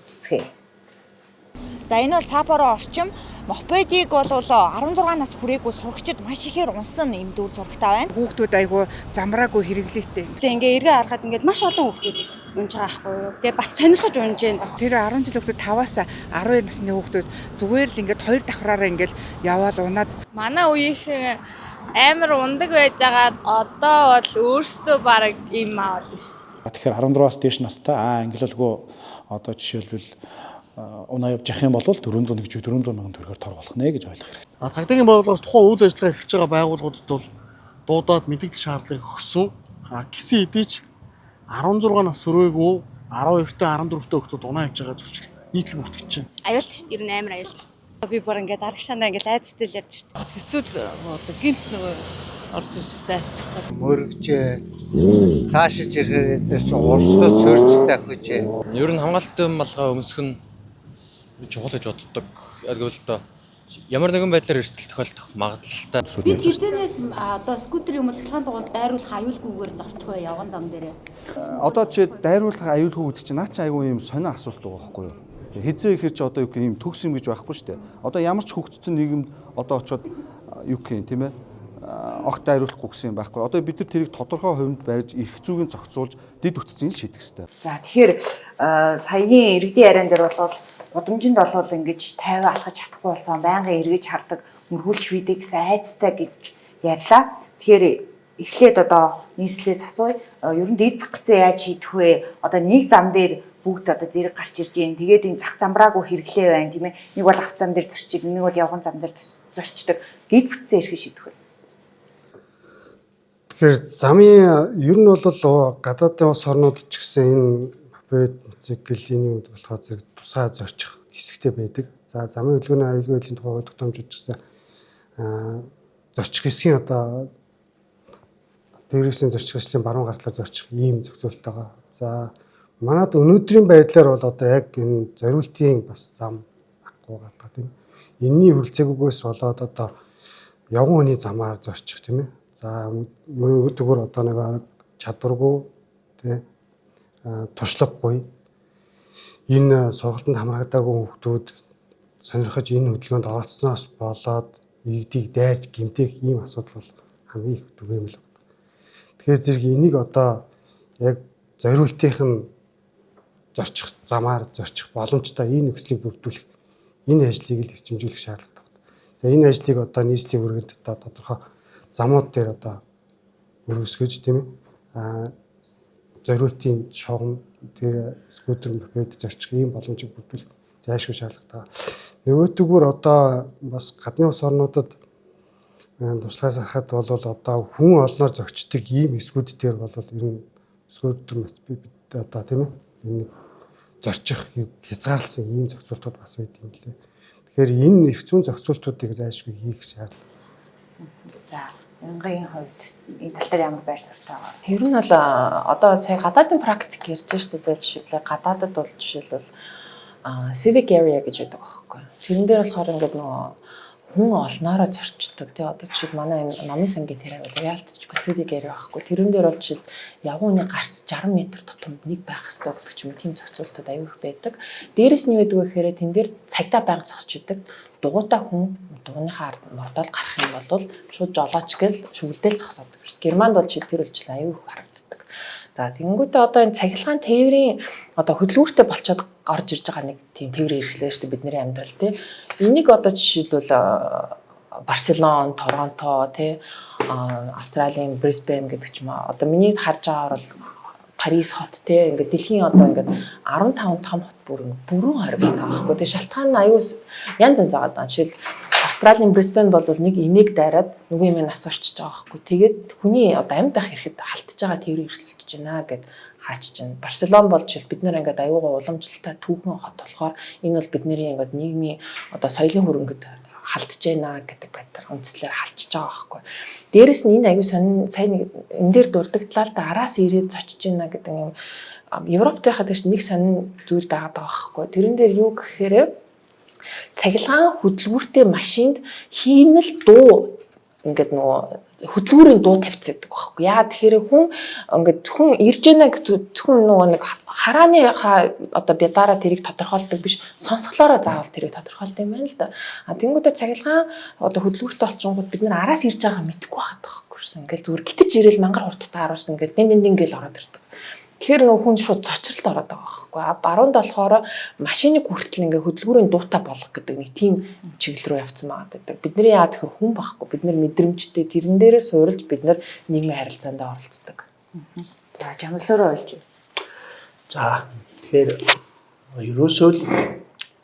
үзцгээе. За, энэ бол Саппоро орчим мопедийг бол 16 нас хүрээгүй сурагчид маш ихээр унсан юм дүүр зурагтай байна. Хүүхдүүд айгүй замраагүй хэрэглээтэй. Тэгээ ингээ эргээ харахад ингээд маш олон хүүхдүүд унж байгаа байхгүй юу. Тэгээ бас сонирхож унж гин бас. Тэр 10 жил хүүхдүүд, 5-аас 12 насны хүүхдүүд зүгээр л ингээд хоёр давхраараа ингээд яваал унаад. Манай үеийнхэн амар ундаг байж байгаад одоо бол өөрсдөө бараг юм аваад шээ. Тэгэхээр 16-аас дээш настай ангилалгүй одоо жишээлбэл унаа явж явах юм бол 401 гэж 400 мянган төгрөгөөр торгуулах нэ гэж ойлгох хэрэгтэй. А цагдаагийн байгууллагаас тухайн үйл ажиллагаа эхэлж байгаа байгууллагуудад бол дуудаад мэдээлэл шаардлагыг өгсөн. А гисэн хэдий ч 16 нас хүрээгүй 12-тэй 14-тэй хүүхдүүд унаа явж байгаа зөрчил нийтлэг бүртгэж байна. Аюултай шүү дээ. Ер нь амар аюултай шүү дээ. Би бүр ингээд арагшаанаа ингээд айцтай л явж шүү дээ. Хэцүү л, одоо гинт нөгөө орж ирж дайрчих гээд. Мөргөжөө цаашиж ирэхээр эдгээр чинь урсгал сөрж давхижээ. Ер нь хамгаалалтын малгай өмсөх нь чухал гэж боддог. Яг гэвэл одоо ямар нэгэн байдлаар эрсдэл тохиолдох магадлалтай. Бид хизэнээс одоо скутер юм уу цахилгаан дугуйнд дайруулах аюулгүйгээр зорчих вэ явган зам дээрээ? Одоо чи дайруулах аюулгүй гэдэг чинь наа чи айгүй юм сонин асуулт байгаа байхгүй юу? Хизээ ихэр чи одоо юу гэх юм төгс юм гэж байхгүй шүү дээ. Одоо ямар ч хөгжсөн нийгэмд одоо очиод юу гэх юм, тийм ээ, огт дайруулахгүй гэсэн юм байхгүй. Одоо бид нар тэрийг тодорхой хувьд барьж, эрх зүйн зохицуулж, дэд бүтцийг шийдэх хэрэгтэй. За, тэгэхээр саяны иргэдийн яриан дээр бол гудамжинд бол ингэж 50 алхаж чадахгүй болсон, байнгын эргэж хардаг, мөргүүлж видэ гэсэн айцтай гэж ярьлаа. Тэгэхээр эхлээд одоо нийслэлээс асууя. Ер нь дэд бүтцээ яаж шийдэх вэ? Одоо нэг зам дээр бүгд одоо зэрэг гарч ирж байна. Тэгээд энэ зах замбраагүй хэрэглээ байна, тийм ээ. Нэг бол авто зам дээр зорчиг, нэг бол явган зам дээр зорчдог. Дэд бүтцээ хэрхэн шийдэх вэ? Тэгэхээр замын ер нь бол гадаадын улс орнууд ч гэсэн энэ мопед, мотоцикл энэ юм болохоор зэрэг тусгай зорчих хэсэгтэй байдаг. За, замын хөдөлгөөний аюулгүй байдлын тухай хууль тогтоомжид ч гэсэн зорчих хэсгийн одоо тээврийн зорчих хэсгийн баруун гар талаар зорчих ийм зохицуулалт байгаа. За, манад өнөөдрийн байдлаар бол одоо яг энэ зориултын бас зам байхгүй байгаа, тийм. Энийний хүрэлцээгүйгээс болоод одоо явган хүний замаар зорчих, тийм ээ. За, нөгөөдөгөр одоо нэг чадваргүй, тий, туршлагагүй. Энэ сургалтанд хамрагдаагүй хүүхдүүд сонирхож энэ хөдөлгөөнд оролцсоноос болоод иргэдийг дайрч гэмтэх ийм асуудал бол хамгийн их түгээмэл байна. Тэгэхээр зэрэг энийг одоо яг зориултынх нь зорчих замаар зорчих боломжтой энэ нөхцөлийг бүрдүүлэх энэ ажлыг л эрчимжүүлэх шаардлагатай байна. За энэ ажлыг одоо нийслэлийн бүргэнд одоо тодорхой замууд дээр одоо өргөсгөж, тийм ээ, зориултын шугам, тэр скутер, мопед зорчих ийм боломжийг бүрдүүлэх зайлшгүй шаардлагатай. Нөгөөтэйгүр одоо бас гадны улс орнуудад туршлагаас харахад бол одоо хүн олноор зөрчдөг ийм хэсгүүд дээр бол ер нь скутер, мопед одоо, тийм ээ, энэ нэг зорчих хязгаарласан ийм зохицуултууд бас байдаг юм лээ. Тэгэхээр энэ эрх зүйн зохицуултуудыг зайлшгүй хийх шаардлага. За, Уянгагийн хувьд энэ тал дээр ямар байр суурьтай байгаа вэ? Ер нь бол одоо сая гадаадын практик ярьж штэ, дээ. Жишээлбэл, гадаадад бол жишээлбэл civic area гэж байдаг байхгүй. Тэрэн дээр болохоор ингээд нөгөө хүн олноороо зорчдог. Тий, одоо жишээл манай энэ номын сангийн тэр авил яалтчгүй civic area байхгүй. Тэрэн дээр бол жишээл явган хүний гарц 60 м тутамд нэг байх ёстой гэдэг ч юм уу, тийм зохицуултууд аюу их байдаг. Дээрэс нь юу гэдэг вэ гэхээр тэн дээр цагдаа байнга зогсож идэг. Дугуйтай хүн дугуйныхаа ард мордоод гарах юм бол шууд жолооч гэл шүглдэл зогсоодог. Германд бол жишээ тэр үйлчлэл аюу их харагддаг. За, тэгэнгүүтээ одоо энэ цахилгаан тээврийн одоо хөдөлгүүртэй болчоод орж ирж байгаа нэг тийм тээврийн хэрэгслээ шүү дээ бидний амьдрал, тий. Энийг одоо жишээлбэл Барселон, Торонто, тий, Австралийн Брисбен гэдэг ч юм уу. Одоо миний харж байгаагаар бол Парис хот, те, ингээд дэлхийн одоо ингээд 15 том хот бүр ингээд бүрэн хоригдсон байхгүй. Тэгээ шалтгаан нь аюу янз янз байгаа даа. Жишээл Австралийн Брисбен бол нэг эмээг дайраад нөгөө эмээ нас орчиж байгаа байхгүй. Тэгээд хүний одоо амьд байх эрхэд халтж байгаа тээврийн эрсдэлж байна гэд хаачж байна. Барселон бол жишээл бид нар ингээд аюугаа уламжлалтай түүхэн хот болохоор энэ бол бидний ингээд нийгмийн одоо соёлын хөрөнгөд халтж байна гэдэг байдлаар үндслээр халтж байгаа байхгүй. Дээрэс нь энэ аюу сонин сая нэг энэ дээр дурдагдлаа л да, араас ирээд зочиж байна гэдэг юм. Европт байхад гэж нэг сонин зүйл байгаад байгаа байхгүй. Тэрэн дээр юу гэхээр цахилгаан хөдөлгүүртэй машинд хиймэл дуу, ингээд нөгөө хөдөлгүүрийн дуу тавьчихдаг байхгүй. Яагаад тэгэхээр хүн ингээд зөвхөн ирж яана зөвхөн нөгөө нэг харааныхаа одоо бядараа тэрийг тодорхойлдог биш, сонсголоороо заавал тэрийг тодорхойлдог юм байна л да. А тэнгуүдэ цахилгаан одоо хөдөлгүүртэй олчингууд бид нар араас ирж байгаа мэдэхгүй байхад байхгүй шээ. Ингээл зүгээр гитэж ирээл мангар хурдтай харуулсан, ингээл дин дин дин гэл ороод ирдэг. Тэгэхээр нөгөө хүн шууд цочролд ороод байгаа байхгүй. А баруунд болохоор машиныг хүртэл ингээ хөдөлгүүрийн дуутай болгох гэдэг нэг тийм чиглэл рүү явцсан байгаа гэдэг. Бидний яа тэгэхээр хүн байхгүй. Бид нар мэдрэмжтэй, тэрэн дээрээ суурилж бид нар нийгмийн харилцаанд оролцдог. За, жамсараа ойлж. За, тэгэхээр ерөөсөө л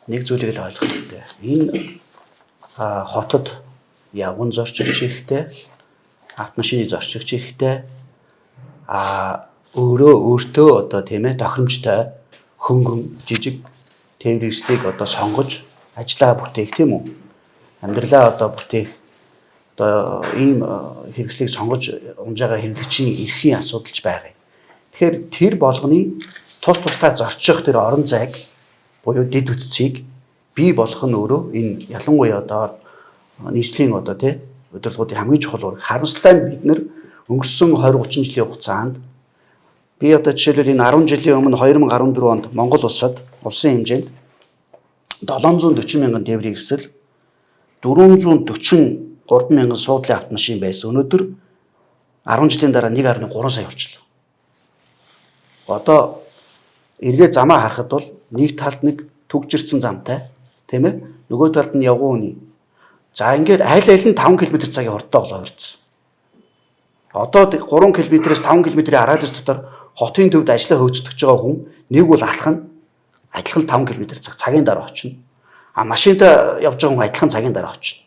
нэг зүйлийг л ойлгох хэрэгтэй. Энэ хотод явган зорчигч хэрэгтэй, автомашины зорчигч хэрэгтэй. Өөрөө өөртөө одоо, тийм ээ, тохиромжтой хөнгөн жижиг тээврийн эрсдлийг одоо сонгож ажлаа бүтээх, тийм үү? Амьдралаа одоо бүтээх одоо ийм хэрэгслийг сонгож унж байгаа хэрэглэгчийн эрхийн асуудалч байгаа юм. Тэгэхээр тэр болгоны тус тусдаа зорчих тэр орон зайг буюу дэд бүтцийг бий болгох нь өөрөө энэ ялангуяа одоо нийслэлийн одоо, тий, удирдлагуудын хамгийн чухал уурэг. Харамсалтай нь бид нэр өнгөрсөн 20 30 жилийн хугацаанд, би одоо жишээлбэл энэ 10 жилийн өмнө 2014 онд Монгол улсад улсын хэмжээнд 740 мянган тээврийн эрсэл, 443 мянган суудлын автомашин байсан. Өнөөдөр 10 жилийн дараа 1.3 сая болчихлоо. Одоо эргээ замаа харахад бол нэг талд нэг түгжирсэн замтай, тийм ээ? Нөгөө талд нь явган хүний. За, ингээд аль аль нь 5 км цагийн хурдтай болоо ирсэн. Одоо 3 км-ээс 5 км-ийн радиус дотор хотын төвд ажиллаа хөгжиж байгаа хүн нэг бол алхах нь адилхан 5 км цаг цагийн дараа очино. А машинтай явж байгаа хүн адилхан цагийн дараа очино.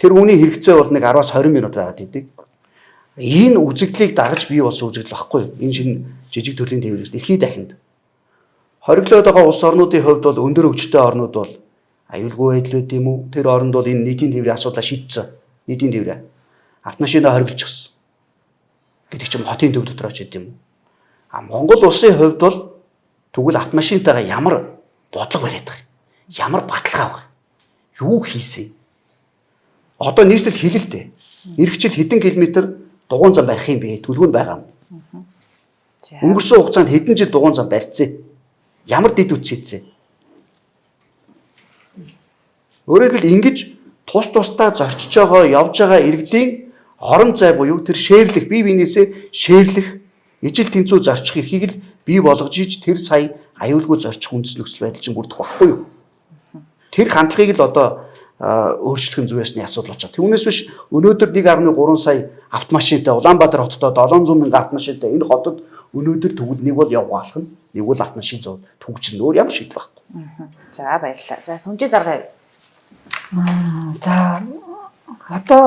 Тэр хүний хэрэгцээ бол нэг 10-аас 20 минут байгаад идэг. Энэ үзэгдлийг дагаж бий болсон үзэгдэл багхгүй юу? Энэ шинэ жижиг төрлийн тээвэр дэлхийд дахинд. Хориглоод байгаа улс орнуудын хувьд бол өндөр хөгжилтэй орнууд бол аюулгүй байдал байд юм уу? Тэр оронд бол энэ нийтийн тээврийн асуудлаа шийдсэн. Нийтийн тээврээ. Автомашина хориглочихсон гэдэг чинь хотын төв дотор очиж юм уу? А Монгол улсын хувьд бол тэгвэл автомашинтайгаа ямар бодлого бариад байгаа юм? Ямар баталгаа вэ? Юу хийсэн? Одоо нийслэл хэлэлтэй. Ирэх жил хэдэн километр дугуйн зам барих юм бэ? Төлөв нь байгаа юм. Өнгөрсөн хугацаанд хэдэн жил дугуйн зам барьцсан? Ямар дэд үтс хийцээ? Өөрөөр хэлбэл ингэж тус тусдаа зорчиж байгаа, явж байгаа иргэдийн орон зай буюу тэр шеэрлэх, бие биенээсээ шеэрлэх, ижил тэнцүү зорчих эрхийг л бий болгож иж тэр сая аюулгүй зорчих үндэс нөхцөл байдал чинь бүрдэх байхгүй юу? Тэр хандлагыг л одоо өөрчлөх нь зүйн ёсны асуудал болчихоо. Түүнээс биш өнөөдөр 1.3 сая автомашинтай Улаанбаатар хотод 700 мянган автомашинтай энэ хотод өнөөдөр тэгвэл нэг бол явгаалах нь, нэг бол автомашин зов түгжрэн, өөр ямар шийдэл байхгүй. За, баярлалаа. За, Сүнжээ дарга. За, одоо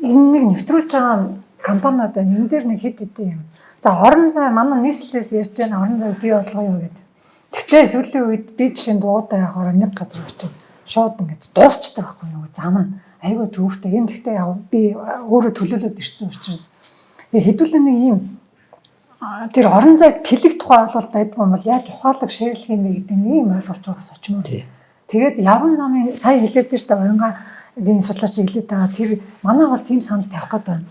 энэ нэг нэвтрүүлж байгаа компаниуд байна. Энэ дээр нэг хэд хэдэн юм. За, орон зай манай нийслэлээс ярьж байна, орон зай бий болгоё гэдэг. Тэгтээ сүүлийн үед би жишээ нь дуутай явахаар нэг газар очиод шууд ингэж дуусчдаг байхгүй, нөгөө зам нь айгүй төвөгтэй. Энэ тэгтээ яг би өөрөө төлөөлөд ирсэн учраас хэдүүлээ нэг юм тэр орон зайг тэлэх тухай ойлголт байдгүй юм бол яаж ухаалаг шеэрлэх юм бэ гэдэг нэг юм ойлголт бас очмоор. Тэгээд явган замын сая хэлээд нь шүү дээ, уянгагийн судлаач хэлээд байгаа, тэр манай бол тийм санал тавих гэдэг байна.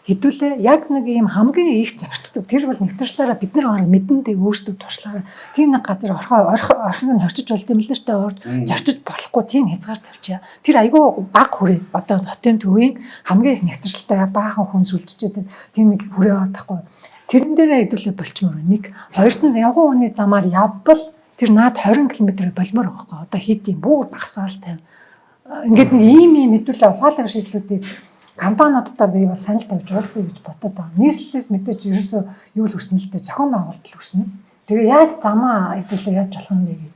Хэдүүлээ яг нэг ийм хамгийн их зорчдог. Тэр бол нэвтршлаараа бид нар бараг мэдэндээ өөрсдөө туршлагаараа тийм нэг газар орхоо орхийг нь хорчиж болд юм л шүү дээ. Зорчиж болохгүй тийм хязгаар тавьчаа. Тэр айгүй баг хүрээ. Одоо хотын төвийн хамгийн их нэвтрэлтэй баахан хүн сүлжиж тийм нэг хүрээ байгаа байхгүй. Тэрэн дээрээ хэдүүлээ болчмоор нэг хоёрт нь явган хүний замаар явбал тэр наад 20 км болмоор байгаа байхгүй. Одоо хэд юм бүр багасгаал тавь. Ингээд нэг ийм ийм хэдүүлээ ухаалаг шийдлүүдийг компаниудаа би бол санал тавьж уулзъя гэж бодод байгаа. Нийслэлээс мэдээж ерөөсөө юу л хүснэ л дээ, зохион байгуулалт л хүснэ. Тэгээ яаж замаа хэдүүлээ яаж болох юм бэ гэдэг.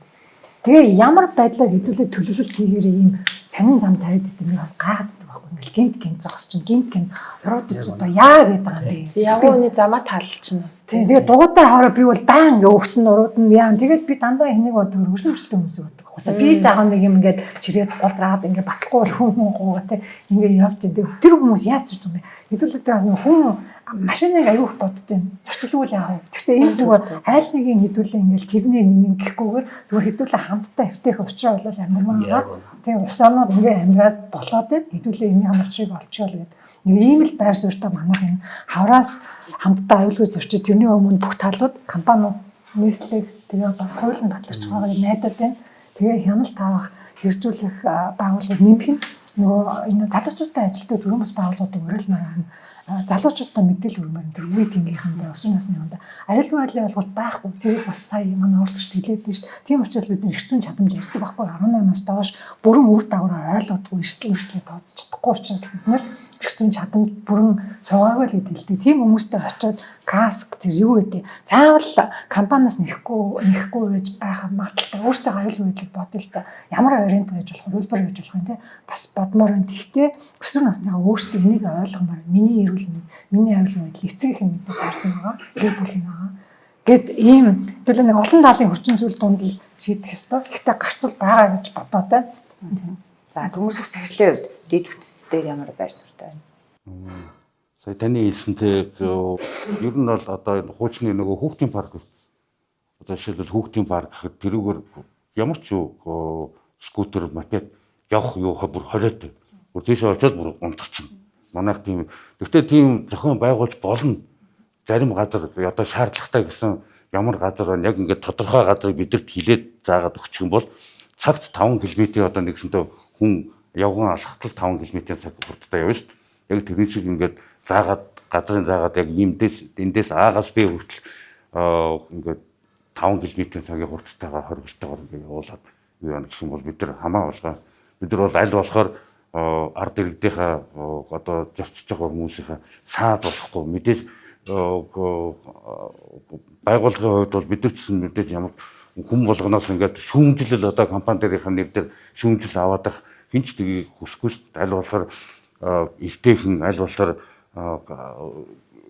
Тэгээ ямар байдлаар хэдүүлээ төлөвлөлт хийгээрээ ийм сонин зам тавиад идэв, би бас гайхаад байхгүй. Ингээл гинт гинт зогсож чинь гинт гинт уруудаж одоо яа гэдэг байгаа юм бэ? Явган хүний замаа талж нь бас тийм. Тэгээ дугуйтай хоороо би бол баан ингээ өгсөн урууд нь яа. Тэгээд би дандаа энийг бодог, өрсөмжлөлтэй хүмүүсийг боддог. За би жаахан нэг юм ингээд чирээд гулдраад ингээд батлахгүй бол хүн хүн гоо те ингээд явж идэг. Тэр хүмүүс яаж зүж юм бэ? Хэдүүлээ бас нэг хүн машиныг аюух бодож байна. Зорчлгүй л яах вэ? Гэхдээ энэ зүгээр айл нэгийг хэдүүлээ ингээд тэрний нэг гэхгүйгээр зүгээр хэдүүлээ хамтдаа эвтэйх учраа бол амьдрмаар байгаа. Тийм ус орнууд ингээд амьдраад болоод байна. Хэдүүлээ энэний учрыг олчихъя л гэдэг. Нэг ийм л байр суурьтай манайх энэ хавраас хамтдаа аюулгүй зорчиж тэрний өмнө бүх талууд компаниуд, нийслэг тэгээ бас хуулийн батлагч байгаа гэж найдаад байна. Тэгээ хяналт авах, хэрэгжүүлэх байгууллагууд нэмэх нь нөгөө энэ залуучуудтай ажилтдаг төрийн бас байгууллагуудыг уриалмаар байна. Залуучуудтай мэдээлэл хүргэмээр тэр үе тэнгийнхэндээ өсвөр насныхандаа аюулгүй байдлын ойлголт байхгүй. Тэрийг бас сая манай оролцогч хэлээд байна шүү дээ. Тийм учраас бид нар эрх зүйн чадамж ярьдаг байхгүй. 18-аас доош бүрэн үр дагавраа ойлгодгүй, эрсдэл мэрслээ тооцож чадахгүй учраас бид нар эрх зүйн чадамж бүрэн суугаагүй л гэж хэлдэг. Тийм хүмүүстэй очиод каск тэр юу гэдэг заавал компаниас нэхгүй байж байх магадлалтай. Өөртөө аюулгүй байдлыг бодъё л да. Ямар вариант байж болох, хувилбар байж болох юм те. Бас бодмоор байна. Тэгтээ өсвөр насныхаа өөртөө энийг ойлгомоор, миний эрүүл мэнд, миний аюулгүй байдал эцэг их мэдээж харсан байгаа. Гэр бүл нь байгаа. Гэт ийм төлөө нэг олон талын хүчин зүйл дунд л шийдэх ёстой. Гэхдээ гарцвал байгаа гэж бодоод байна. За, төмөрсөх захирлын хувьд дэд бүтц дээр ямар байр суурьтай байна? Сая таны хэлсэнтэй ер нь бол одоо энэ хуучны нөгөө хүүхдийн парк, одоо жишээлбэл хүүхдийн парк гэхэд тэрүүгээр ямар ч юу скутер, мопед явах юу бүр хориотой. Бүр тийшээ очиод бүр унтчихна. Манайх тийм. Гэхдээ тийм зохион байгуулж болно. Зарим газар одоо шаардлагатай гэсэн ямар газар байна, яг ингээд тодорхой газрыг бидэрт хилээд заагаад өгчих юм бол цагт 5 км, одоо нэгсэнтэй хүн явган алхахтал 5 км цаг хурдтай явна шүү дээ. Яг тэрний шиг ингээд заагаад, газрын заагаад яг иймдээс эндээс А-гаас Б хүртэл ингээд 5 км цагийн хурдтайгаар хоригдтойгоор ингээд явуулаад юу яана гэх юм бол бид нар хамаа болгоо. Бид нар бол аль болохоор ард иргэдийнхаа одоо зорчиж байгаа хүмүүсийнхаа саад болохгүй мэдээж байгууллагын хувьд бол бид нар ч гэсэн мэдээж ямар хүн болгоноос ингээд шүүмжлэл, одоо компани дээрийнх нь нэр дээр шүүмжлэл аваад ах хэн ч тгийг хүсэхгүй шүү дээ. Аль болохоор эвтэйхэн, аль болохоор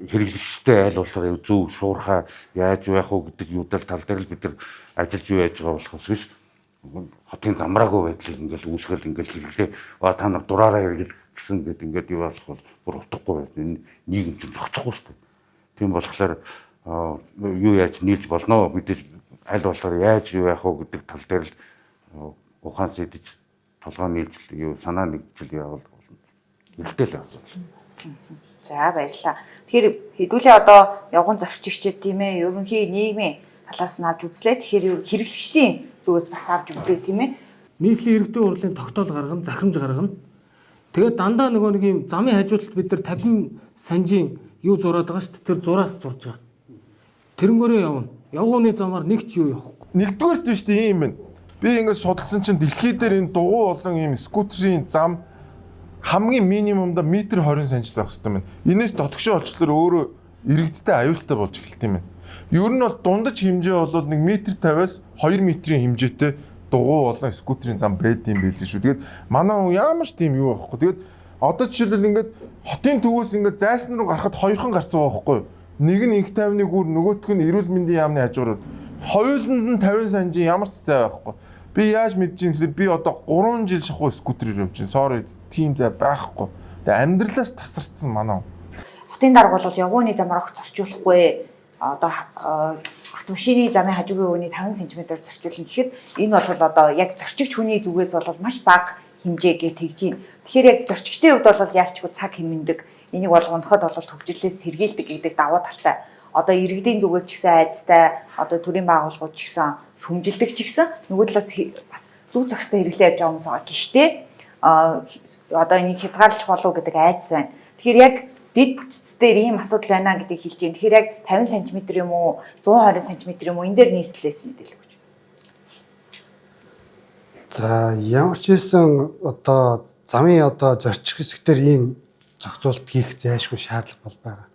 хэрэглэгчтэй, аль болохоор зөв шуурхаа яаж байх уу гэдэг юудал тал дээр л бид нар ажиллаж юу яаж байгаа болохоос биш хотын замраагүй байдлыг ингээл үүсгэл ингээл хэрэглээ. А та нар дураараа хэрэгэл гэсэн гээд ингээд юу болох бол бүр утгагүй байна. Энэ нийгэм чинь зохицохгүй шүү дээ. Тийм болохоор юу яаж нийлж болно, мэдээж аль болохоор яаж юу яах вэ гэдэг тал дээр л ухаан сэдэж толгой нийлж юу санаа нэгдэл явал болно. Хэрэгтэй л асуудал. За, баярлалаа. Тэгэхээр хэдүүлээ одоо явган зорчигчид тийм ээ, ерөнхий нийгмийн талаас нь авч үзлээ. Тэгэхээр хэрэглэгчдийн зүгээс бас авч үзье тийм ээ. Нийслэлийн иргэдийн хурлын тогтоол гаргана, захирамж гаргана. Тэгээд дандаа нөгөө нэг юм замын хажуудалд бид нар 50 санжийн юу зураад байгаа шүү дээ. Тэр зураас зурж байгаа. Тэрнгөөрөө явна. Явгууны замаар нэг ч юу явахгүй. Нэгдүгээрт биш тийм юм байна. Би ингээд судалсан чинь дэлхий дээр энэ дугуй болон ийм скутерийн зам хамгийн минимумда метр 20 санжил байх хэрэгтэй юм байна. Энээс дотгошоо олчлоор өөрөө иргэдтэй аюултай болж эхэлт юм байна. Ер нь бол дундаж хэмжээ бол 1 метр 50-аас 2 метрийн хэмжээтэй дугуй болон скутерийн зам байд юм байл шүү. Тэгээд манай хүн ямар ч тийм юу байхгүй. Тэгээд одоо жишээлбэл ингээд хотын төвөөс ингээд зайсан руу гарахад хоёрхан гарцсан байгаа байхгүй юу? Нэг нь инх тайвны гүр, нөгөөх нь эрүүл мэндийн яамны хажуугаар. Хоёуланд нь 50 санжийн ямар ч зай байхгүй. Би яаж мэдэж юм гэхээр би одоо 3 жил шахуу скутерээр явж байна. Sorry, тийм зай байхгүй. Тэгээ амьдралаас тасарцсан манай хүн. Хотын дарга бол явгууны замаар огт зорчуулахгүй. Одоо автомашины замын хажуугийн өвний 50 см-ээр зорчуулна гэхэд энэ бол одоо яг зорчигч хүний зүгээс бол маш бага хэмжээ гэж тэгж байна. Тэгэхээр яг зорчигчдын хувьд бол яалчгүй цаг хэмнэдэг. Энийг бол унахад бол төвжирлээс сэргийлдэг гэдэг давуу талтай. Одоо иргэдийн зүгээс ч гэсэн айцтай, одоо төрийн байгууллагууд ч гэсэн шүмжилдэг ч гэсэн нөгөө талаас бас зүг зохистой хэрэглээ явж байгаа хүмүүс байгаа. Гэхдээ одоо энийг хязгаарлаж болов гэдэг айдас байна. Тэгэхээр яг дэд бүтц дээр ийм асуудал байна гэдгийг хэлж байна. Тэгэхээр яг 50 см юм уу, 120 см юм уу энэ дээр нийслэлээс мэдээлэл өгч. За ямар ч хэлсэн одоо замын одоо зорчих хэсгээр ийм зохицуулалт хийх зайлшгүй шаардлага бол байгаа.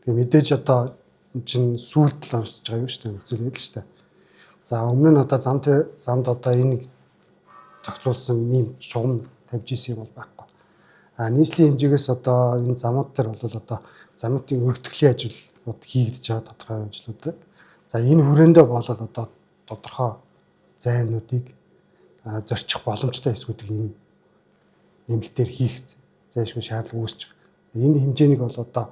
Тэгээ мэдээж одоо энэ чинь сүүлд л онцож байгаа юм шүү дээ. Нөхцөл байдал шүү дээ. За өмнө нь одоо замд одоо энэ зохицуулсан ийм чугам тавьж исэн юм бол байхгүй. А нийслэлийн хэмжээгээс одоо энэ замууд дээр бол одоо замуудын өргөтгөлийн ажлууд хийгдэж байгаа тодорхой ажлууд. За энэ хүрээндээ бол одоо тодорхой зайнуудыг зорчих боломжтой хэсгүүдийг ийм нэмэлтээр хийх зайлшгүй шаардлага үүсэж байгаа. Энэ хэмжээнийг бол одоо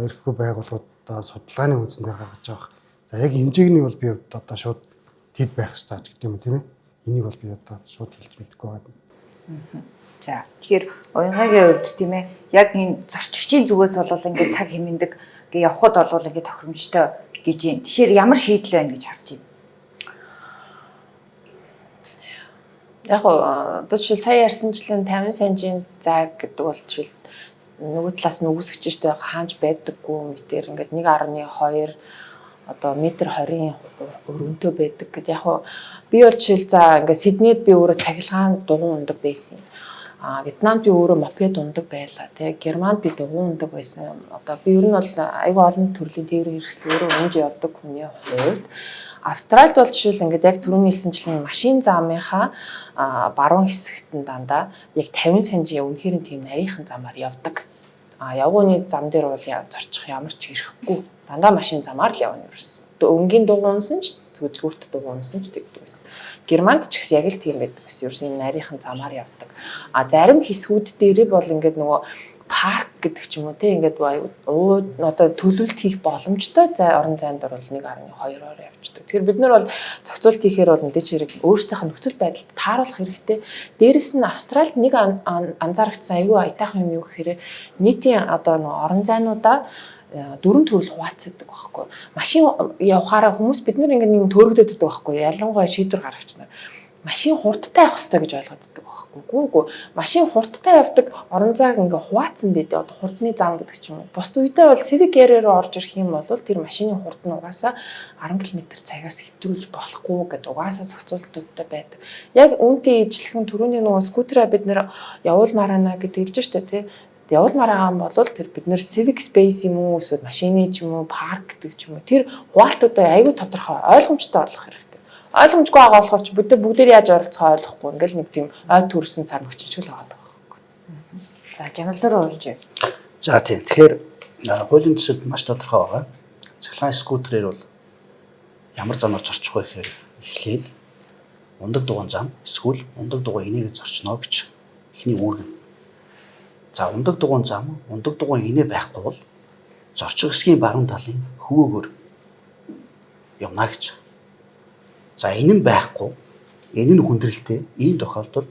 эрхгүй байгууллагууд одоо судалгааны үндсэн дээр гаргаж байгаа. За яг хэмжээний бол би одоо шууд тэд байх ёстой ч гэдэг юм тийм ээ. Энийг бол би одоо шууд хэлж мэдэхгүй байгаа. За тэгэхээр уянгагийн хувьд тийм ээ яг энэ зорчигчийн зүгээс бол ингээд цаг хэмнэдэг гээ явхад бол ингээд тохиромжтой гэж юм. Тэгэхээр ямар шийдэл байна гэж харж байна? Яг одоо жишээл сая ярьсанчлан 50 санжийн зай гэдэг бол жишээл нөгөө талаас нь үгүйсгэж штэ хаанч байдаггүй мэтэр ингээд 1.2 одоо метр 20-ын өргөнтэй байдаг гэд яг би бол жишээл за ингээд Сиднейд би өөрөө цахилгаан дугуй ундаг байсан. А Вьетнамд би өөрөө мопед ундаг байлаа тий. Германд би дугуй ундаг байсан. Одоо би ер нь бол айгүй олон төрлийн тээврийн хэрэгсэл өөрөө унж явдаг хүний хувьд Австралид бол жишээл ингээд яг түрүүний хэлсэнчлэн машин замынхаа баруун хэсэгт нь дандаа яг 50 санжийн үнэхээр тийм нарийнхан замаар явдаг. А явгууны зам дээр бол зорчих ямар ч хэрэггүй. Дандаа машин замаар л явна ерөөс. Өнгийн дугуй унсан ч хөдөлгүүрт дугуй унсан ч тэгдэг байсан. Германд ч гэсэн яг л тийм байдаг байсан. Ерөөс юм нарийнхан замаар явдаг. А зарим хэсгүүд дээрээ бол ингээд нөгөө парк гэдэг ч юм уу те ингээд одоо төлөвлөлт хийх боломжтой зай орон зайн дээр бол 1.2-оор явждаг. Тэгэхээр бид нар бол зохицуулт хийхээр бол мэдээч хэрэг өөрсдийнх нь нөхцөл байдалд тааруулах хэрэгтэй. Дээрэс нь Австралид нэг анзаарчихсан айгүй аятайхан юм юу гэхээр нийтийн одоо нэг орон зайнуудаа дөрвөн төрөл хуваацдаг байхгүй. Машин явахаараа хүмүүс бид нар ингээд нэг төөрөгдөд байдаг байхгүй. Ялангуяа шийдвэр гаргагч нар машин хурдтай явах хэрэгтэй гэж ойлгоддог байхгүй. Гүү. Машин хурдтай явдаг орон зайг ингээ хуваацсан байдээ. Одоо хурдны зам гэдэг ч юм уу. Бусд үедээ бол Civic Air руу орж ирэх юм бол тэр машины хурд нь угаасаа 10 км цагаас хэтрүүлж болохгүй гэдэг угаасаа зохицуултуудтай байдаг. Яг үүнтэй ижилхэн түрүүний нөгөө скутераа бид нэр явуулмаар байна гэдэг хэлж штэ тий. Явуулмаар байгаа юм бол тэр бид нэр civic space юм уу эсвэл машины ч юм уу парк гэдэг ч юм уу тэр хуваалтуудаа айгүй тодорхой ойлгомжтой болох хэрэгтэй. Ойлгомжгүй байгаа болохоор чи бид нар бүгдээр яаж оролцохоо ойлгохгүй ингээл нэг тийм ой төрсөн цар мөчч л байгаа байхгүй. За жамлал руу орж. За тийм. Тэгэхээр хуулийн төсөлд маш тодорхой байгаа. Цахилгаан скутерээр бол ямар замаар зорчих вэ гэхээр эхлээд ундаг дугуйн зам эсвэл ундаг дугуй инээгээ зорчно гэж эхний үүрэг нь. За ундаг дугуйн зам, ундаг дугуйн инээ байхгүй бол зорчих хэсгийн баруун талын хөвөөгөр явна гэж. За энэ нь байхгүй, энэ нь хүндрэлтэй. Ийм тохиолдолд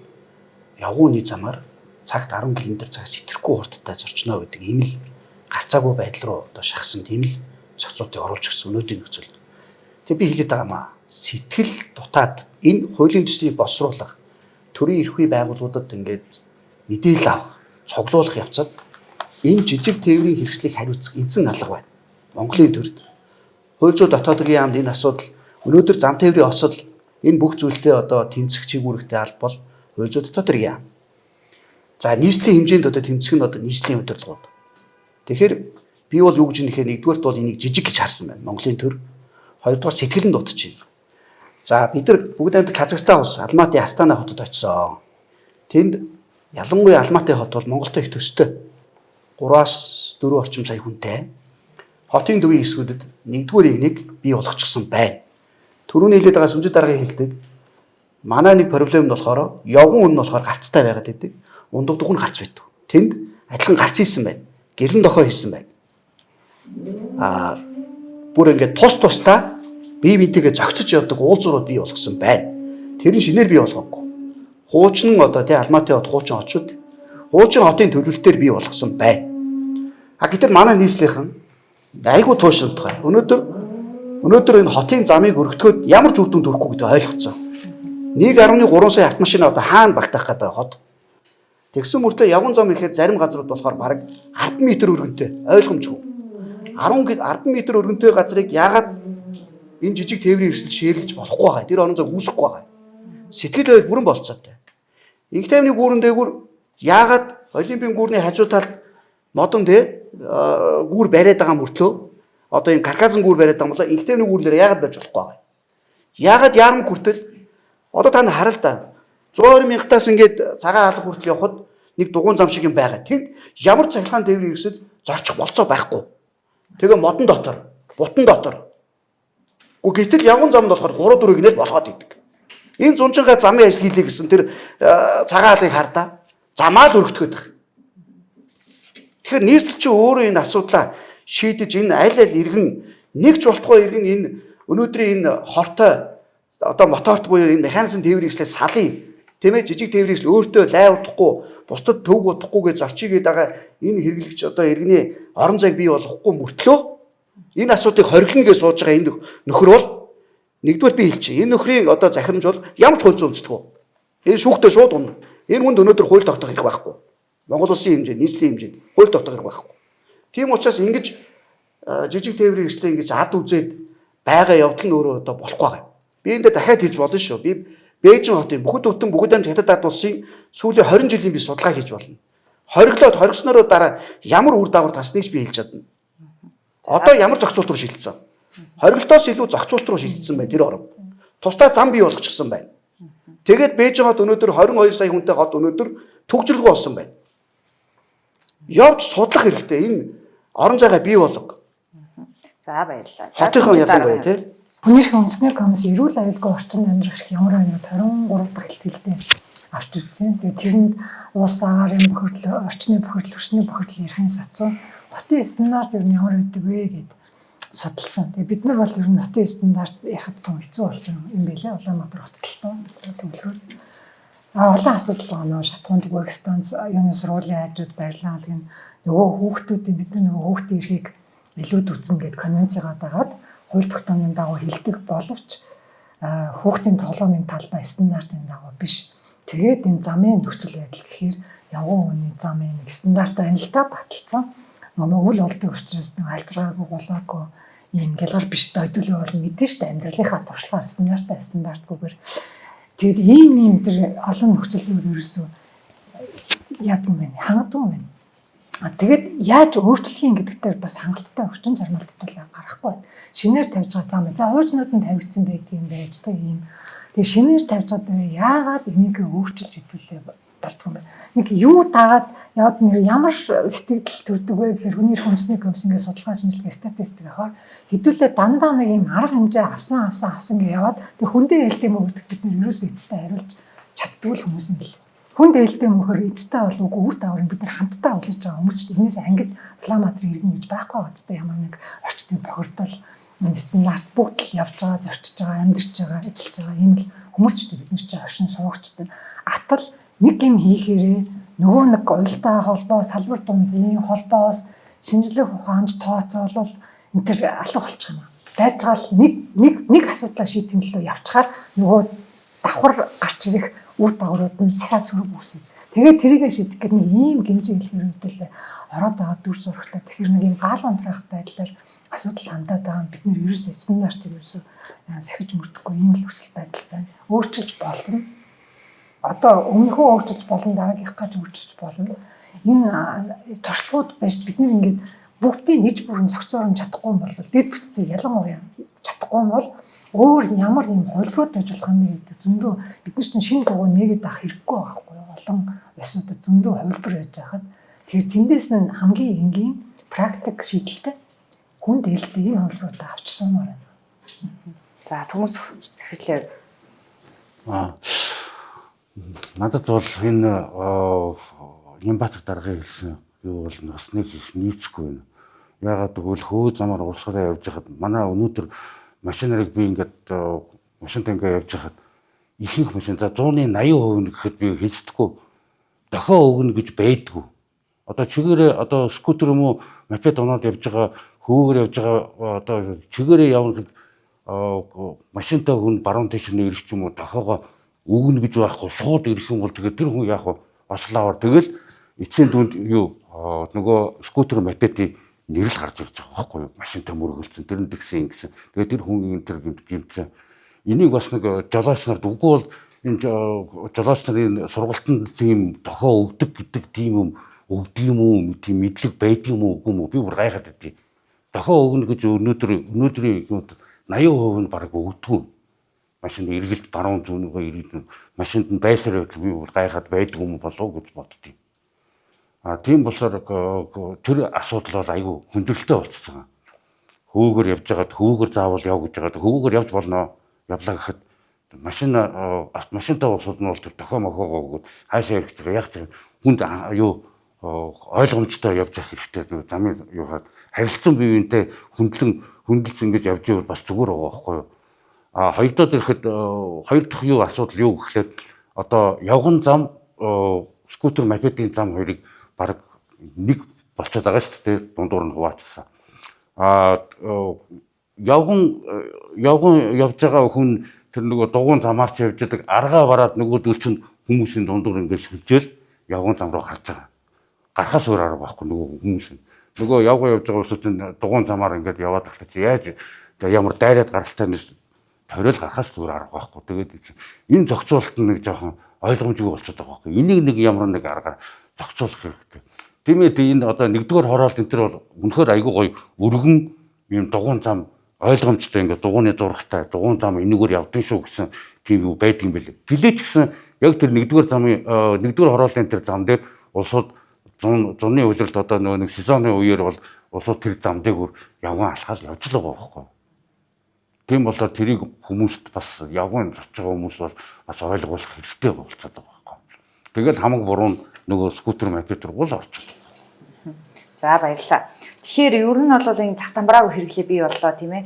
явган үний замаар цагт 10 км цагаас итэрэхгүй хурдтай зорчно гэдэг ийм л гарцаагүй байдал руу одоо шахсан тийм л зохицуултыг оруулж өгсөн өнөөдрийн нөхцөлд. Тэгээ би хэлээд байгаа маа. Сэтгэл дутаад энэ хуулийн төслийг боловсруулах Төрийн эрх бий байгууллагуудад ингээд мэдээлэл авах, цуглуулах явцад энэ жижиг тээврийн хэрэгслийг хариуцах эзэн алга байна. Монголын төрд хууль зүйн дотоод хэргийн яамд энэ асуудал өнөөдөр зам тээврийн осол энэ бүх зүйлтэй одоо тэмцэх чиг үүрэгтэй алба бол хууль зүйн дотоод хэргийн яам. За нийслэлийн хэмжээнд одоо тэмцэх нь одоо нийслэлийн удирдлагууд. Тэгэхээр би бол юу гэж нэхэр нэгдүгээрт бол энийг жижиг гэж харсан байна. Монголын төр. Хоёрдугаар сэтгэлэн дутаж байна. За бид нар бүгд амьд Казахстан улс Алматы Астана хотод очисон. Тэнд ялангуяа Алматы хот бол Монголтой их төстэй. 3-аас 4 орчим сая хүнтэй. Хотын төвийн хэсгүүдэд нэгдүгээр игнийг бий болгочихсон байна. Түрүүний хэлээд байгаа сүнжид даргын хэлдэг. Манай нэг проблем нь болохоор явган үн нь болохоор гарцтай байгаад байдаг. Ундаг дуг нь гарц байдаг. Тэнд адилхан гарц хийсэн байна. Гэрлэн дохой хийсэн байна. Аа бүр ингээд тус тусдаа бие биентэйгээ зохицож явдаг уулзуурууд бий болгосон байна. Тэр нь шинээр бий болгоогүй. Хуучин одоо тий Алматы хот хуучин хот шүү дээ. Хуучин хотын төлөвлөлтөөр бий болгосон байна. А гэтэл манай нийслэлийнхэн айгүй туушрамтгай. Өнөөдөр энэ хотын замыг өргөтгөөд ямар ч үр дүнд хүрэхгүй гэдгийг ойлгоцсон. 1.3 сая автомашина одоо хаана багтаах гэдэг хот. Тэгсэн мөртлөө явган зам ихээр зарим газрууд болохоор бараг 10 м өргөнтэй ойлгомжгүй. 10 10 м өргөнтэй газрыг яагаад энэ жижиг тээврийн эрсдэл шээрлэж болохгүй байгаа. Тэр орон зайг үүсэхгүй байгаа. Сэтгэл байл бүрэн болцоотой. Инх тайвны гүүрэн дээгүүр яагаад Олимпийн гүүрний хажуу талд модон те гүүр бариад байгаа мөртлөө одоо энэ каркасан гүүр бариад байгаа юм болоо инх тайвны гүүрэн дээр яагаад барьж болохгүй байгаа. Яагаад яармаг хүртэл одоо та нар харал та 120 мянгатаас ингээд цагаан алга хүртэл явхад нэг дугуйн зам шиг юм байгаа. Тэнд ямар ч цахилгаан тээврийн эрсдэл зорчих болцоо байхгүй. Тэгээ модон дотор, бутан дотор. Гэхдээ гэтэл явган замд болохоор 3 4-ийг нэл болгоод идэг. Энэ зунжингаа замын ажил хийлээ гэсэн тэр цагаан алыг хардаа замаа л өргөтгöd байх. Тэгэхээр нийслэл чинь өөрөө энэ асуудлаа шийдэж энэ аль аль иргэн нэг ч болтгой иргэн энэ өнөөдрийн энэ хортой одоо моторт буюу энэ механизм тээврийн хэрэгслээ салъя. Тийм ээ жижиг тээврийн хэрэгсэл өөртөө лай удахгүй бусдад төв удахгүй гэж зорчигээд байгаа энэ хэрэглэгч одоо иргэний орон зайг бий болгохгүй мөртлөө энэ асуудлыг хориглоно гэж сууж байгаа энэ нөхөр бол нэгдүгээр би хэлчих. Энэ нөхрийн одоо захирамж бол ямар ч хууль зүйн үндэслэгүй. Энэ шүүхтэй шууд унна. Энэ хүнд өнөөдөр хууль тогтоох хэрэг байхгүй. Монгол улсын хэмжээ, нийслэлийн хэмжээнд хууль тогтоох хэрэг байхгүй. Тийм учраас ингэж жижиг тээврийн хэрэгслээ ингэж ад үзээд байгаа явдал нь өөрөө одоо болохгүй байгаа. Би энд дахиад хэлж болно шүү. Би Бээжин хотын бүхэд бүтэн бүгд амт хятад ард улсын сүүлийн 20 жилийн би судалгаа хийж болно. Хориглоод хоригснороо дараа ямар үр дагавар гарсныг би хэлж чадна. Одоо ямар зохицуулт руу шилжсэн? Хориглолтоос илүү зохицуулт руу шилжсэн байна тэр орон. Тусдаа зам бий болгочихсон байна. Тэгээд Бээжин хот өнөөдөр 22 сая хүнтэй хот өнөөдөр түгжрэлгүй болсон байна. Явж судлах хэрэгтэй. Энэ орон зайгаа бий болго. За баярлалаа. Хотынхон ялангуяа тий. Хүний эрхийн үндэсний комисс эрүүл аюулгүй орчин амьдрах эрх ямар байна вэ? 23 дахь илтгэлтэй авч үзсэн. Тэгээд тэрэнд улс агаарын бохирдол, орчны бохирдол, хүчний бохирдол ярихын сацуу хотын стандарт ер нь ямар байдаг вэ гэд судалсан. Тэгээд бид нар бол ер нь хотын стандарт ярихад тун хэцүү болсон юм байлээ. Улаанбаатар хотод л тоо төвлөрөөр. А олон асуудал байгаа нөө шатхуунд Вэгстанц юуны сургуулийн хажууд барилан алгын нөгөө хүүхдүүдийн бид нар нөгөө хүүхдийн эрхийг илүүд үзнэ гэд конвенцийгаа дагаад хууль тогтоомын дагуу хилдэг боловч хүүхдийн тоглоомын талбай стандартын дагуу биш. Тэгээд энэ замын нөхцөл байдал гэхээр явган үний замын нэг стандарт байна л да баталсан. Нөгөө үл олдог учраас нэг альтраагүй гулаагүй ийм гялгар биш дойдүүлээ бол мэдэн штэ амьдралынхаа туршлагаар стандартаа стандартгүйгээр тэгээд ийм ийм тэр олон нөхцөлүүд ерөөсөө яад юм бэ хангадгүй юм байна. Тэгээд яаж өөрчлөх юм гэдэг дээр бас хангалттай хүчин чармаалт бол гарахгүй байна. Шинээр тавьж байгаа зам. За хуучнууд нь тавигдсан байдгийн байж та ийм. Тэгээд шинээр тавьж байгаа дээр яагаад энийг өөрчилж хэдүүлээ болдгоо юм бэ? Нэг юу дагаад яваад нэр ямар сэтгэл төрдөг вэ гэхээр хүний эрх үндэсний комисс ингээд судалгаа шинжилгээ статистик авахаар хэдүүлээ дандаа нэг ийм арга хэмжээ авсан авсан авсан гэж яваад тэг хүндээ ээлтэй мө гэдэгт бид нэр ерөөсөө эцтэй хариулж чаддгүй л хүмүүс юм бэл. Хүнд ээлтэй мөхөр эцтэй бол үгүй үр дагаврыг бид нар хамтдаа хүлээж байгаа хүмүүс чинь энэс ангид Улаанбаатарын иргэн гэж байхгүй байгаа. Ямар нэг орчдын бохирдол энэ стандарт бүгд л явж байгаа, зорчиж байгаа, амьдарч байгаа, ажиллаж байгаа ийм л хүмүүс ч бид нар чинь оршин суугчтай. Атал нэг юм хийхээрээ нөгөө нэг уялдаа холбоо, салбар дундын холбоос шинжлэх ухаанч тооцоолол энэ төр алга болчих юм аа. Байж байгаа л нэг нэг нэг асуудлаа шийдэхин төлөө явчихаар нөгөө давхар гарч ирэх Үр дагаврууд нь дахиад сөрөг үүснэ. Тэгээд тэрийгэ шийдэх гэдэг нэг ийм гэмжин хэлхэр үүдэл ороод байгаа дүр зурагтай. Тэгэхээр нэг ийм гал унтраах байдлаар асуудал хандаад байгаа нь бид нэр ерөөсөө стандартыг ерөөсөө сахиж мөрдөхгүй ийм л өсөл байдал байна. Өөрчилж болно. Одоо өмнөхөө өөрчилж болно, дараагийнх гэж өөрчилж болно. Энэ туршлагууд байж бид нэр ингээд бүгдийг нэг бүрэн зохицоор нь чадахгүй юм бол дэд бүтцийг ялангуяа чадахгүй юм бол өөр ямар юм хувилбарууд байж болох юм бэ гэдэг зөндөө бид нар чинь шинэ дугуй нээгээд авах хэрэггүй байгаа байхгүй юу? Олон улсуудад зөндөө хувилбар байж байхад тэгэхээр тэндээс нь хамгийн энгийн практик шийдэлтэй хүнд ээлтэй ийм хувилбаруудаа авч суумаар байна. За хүмүүс захирлаа. Надад бол энэ Нямбатар даргын хэлсэн юу бол бас нэг их нийцэхгүй байна. Яагаад гэвэл хөө замаар урсгалаа явж байхад манай өнөөдөр машинарыг би ингээд машинтай ингээд явж байхад ихэнх машин за 180% нь гэхэд би хэлцдэггүй. Дохио өгнө гэж байдгүй. Одоо чигээрээ одоо скутер юм уу мопед унаад явж байгаа хөөгөр явж байгаа одоо чигээрээ явна гэхэд машинтай хүн баруун тийш нь ирэх юм уу дохиогоо өгнө гэж байхгүй шууд ирэх юм бол тэгээд тэр хүн яах вэ? Ослоовор тэгэл эцсийн дүнд юу нөгөө скутер мопедын нэрл гарч ирж байгаа байхгүй юу? Машинтай мөргөлцөн тэр нь тэгсэн ингэсэн. Тэгээд тэр хүн энэ тэр гимтсэн. Энийг бас нэг жолооч нарт үгүй бол энэ жолооч нарын сургалтанд тийм дохио өгдөг гэдэг тийм юм өгдөг юм уу? Тийм мэдлэг байдаг юм уу үгүй юм уу? Би бүр гайхаад байдیں۔ Дохио өгнө гэж өнөөдрийн 80% нь бараг өгдөггүй. Машинд эргэлт баруун зүүнийгөө эргэлт машинд нь байсаар явдал би бүр гайхаад байдаг юм болов гэж боддیں۔ А тийм болохоор тэр асуудал бол айгүй хүндрэлтэй болчихсон байгаа. Хөөгөр явж байгаад хөөгөр заавал яв гэж байгаад хөөгөр явж болно. Явлаа гэхэд машин машинтай улсууд нь бол тэр дохио мохоогоо өгөөд хаашаа ирэх байгаа яг тэр хүнд юу ойлгомжтой явж явах хэрэгтэй. Замын юухад харилцан бие биентэй хөндлөн хөндлөж ингэж явж ивэл бас зүгээр байгаа байхгүй юу? А хоёр дахь ирэхэд хоёр дахь юу асуудал юу гэхлээр одоо явган зам скутер мопедын зам хоёрыг бараг нэг болчиход байгаа шүү дээ, дундуур нь хуваачсан. А явган явж байгаа хүн тэр нөгөө дугуйн замаар ч явж байдаг аргаа бараад нөгөөдөл чинь хүмүүсийн дундуур ингээд шилжээл явган зам руу гарч байгаа. Гарахаас өөр арга байхгүй нөгөө хүмүүс нь. Нөгөө явган явж байгаа улсууд нь дугуйн замаар ингээд яваад тахлаа чи яаж ямар дайраад гаралтай нэс ториол гарахаас өөр арга байхгүй. Тэгээд энэ зохицуулалт нь нэг жоохон ойлгомжгүй болчиход байгаа байхгүй. Энийг нэг ямар нэг аргаар зохицуулах хэрэгтэй. Тийм ээ, энэ одоо нэгдүгээр хороолт энэ төр бол үнэхээр айгүй гоё өргөн юм дугуйн зам ойлгомжтой ингээд дугуйны зурагтай дугуйн зам энэгээр явдсан шүү гэсэн тийм юу байдаг юм билээ. Гэлээч гэсэн яг тэр нэгдүгээр замын нэгдүгээр хороолтын тэр зам дээр улсууд зуны улиралд одоо нөгөө нэг сезонны үеэр бол улсууд тэр зам дээр явган алхаал явж л байгаа байхгүй. Тийм болохоор тэрийг хүмүүст бас явган зочж байгаа хүмүүс бол бас ойлгуулах хэрэгтэй болчиход байгаа байхгүй. Тэгэл хамаг буруу нь нөгөө скутер мопед руу л орчихлоо. За баярлалаа. Тэгэхээр ер нь бол энэ зах замбраагүй хэрэглээ бий боллоо тийм ээ.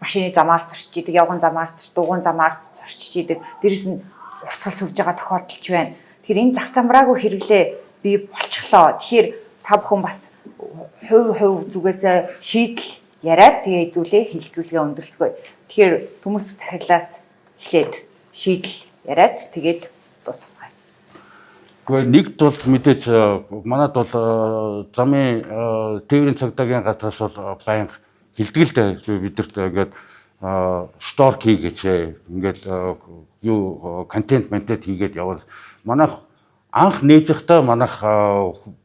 Машины замаар зөрчиж идэг, явган замаар зөрч, дугуйн замаар зөрчиж идэг. Дээрээс нь урсгал сүрж байгаа тохиолдол ч байна. Тэгэхээр энэ зах замбраагүй хэрэглээ бий болчихлоо. Тэгэхээр та бүхэн бас хувь зүгээсээ шийдэл яриад тэгээ хэдүүлээ хилцүүлгээ өндөрлцгөөе. Тэгэхээр төмөрс захирлаас эхлээд шийдэл яриад тэгээд дуусгацгаая. Гэхдээ нэгд бол мэдээж манад бол замын тээврийн цагдаагийн газраас бол байнга хэлдэг л дээ бидэрт ингээд сторк хийгээч ингээд юу контент ментет хийгээд явал манайх анх нээж байхдаа манайх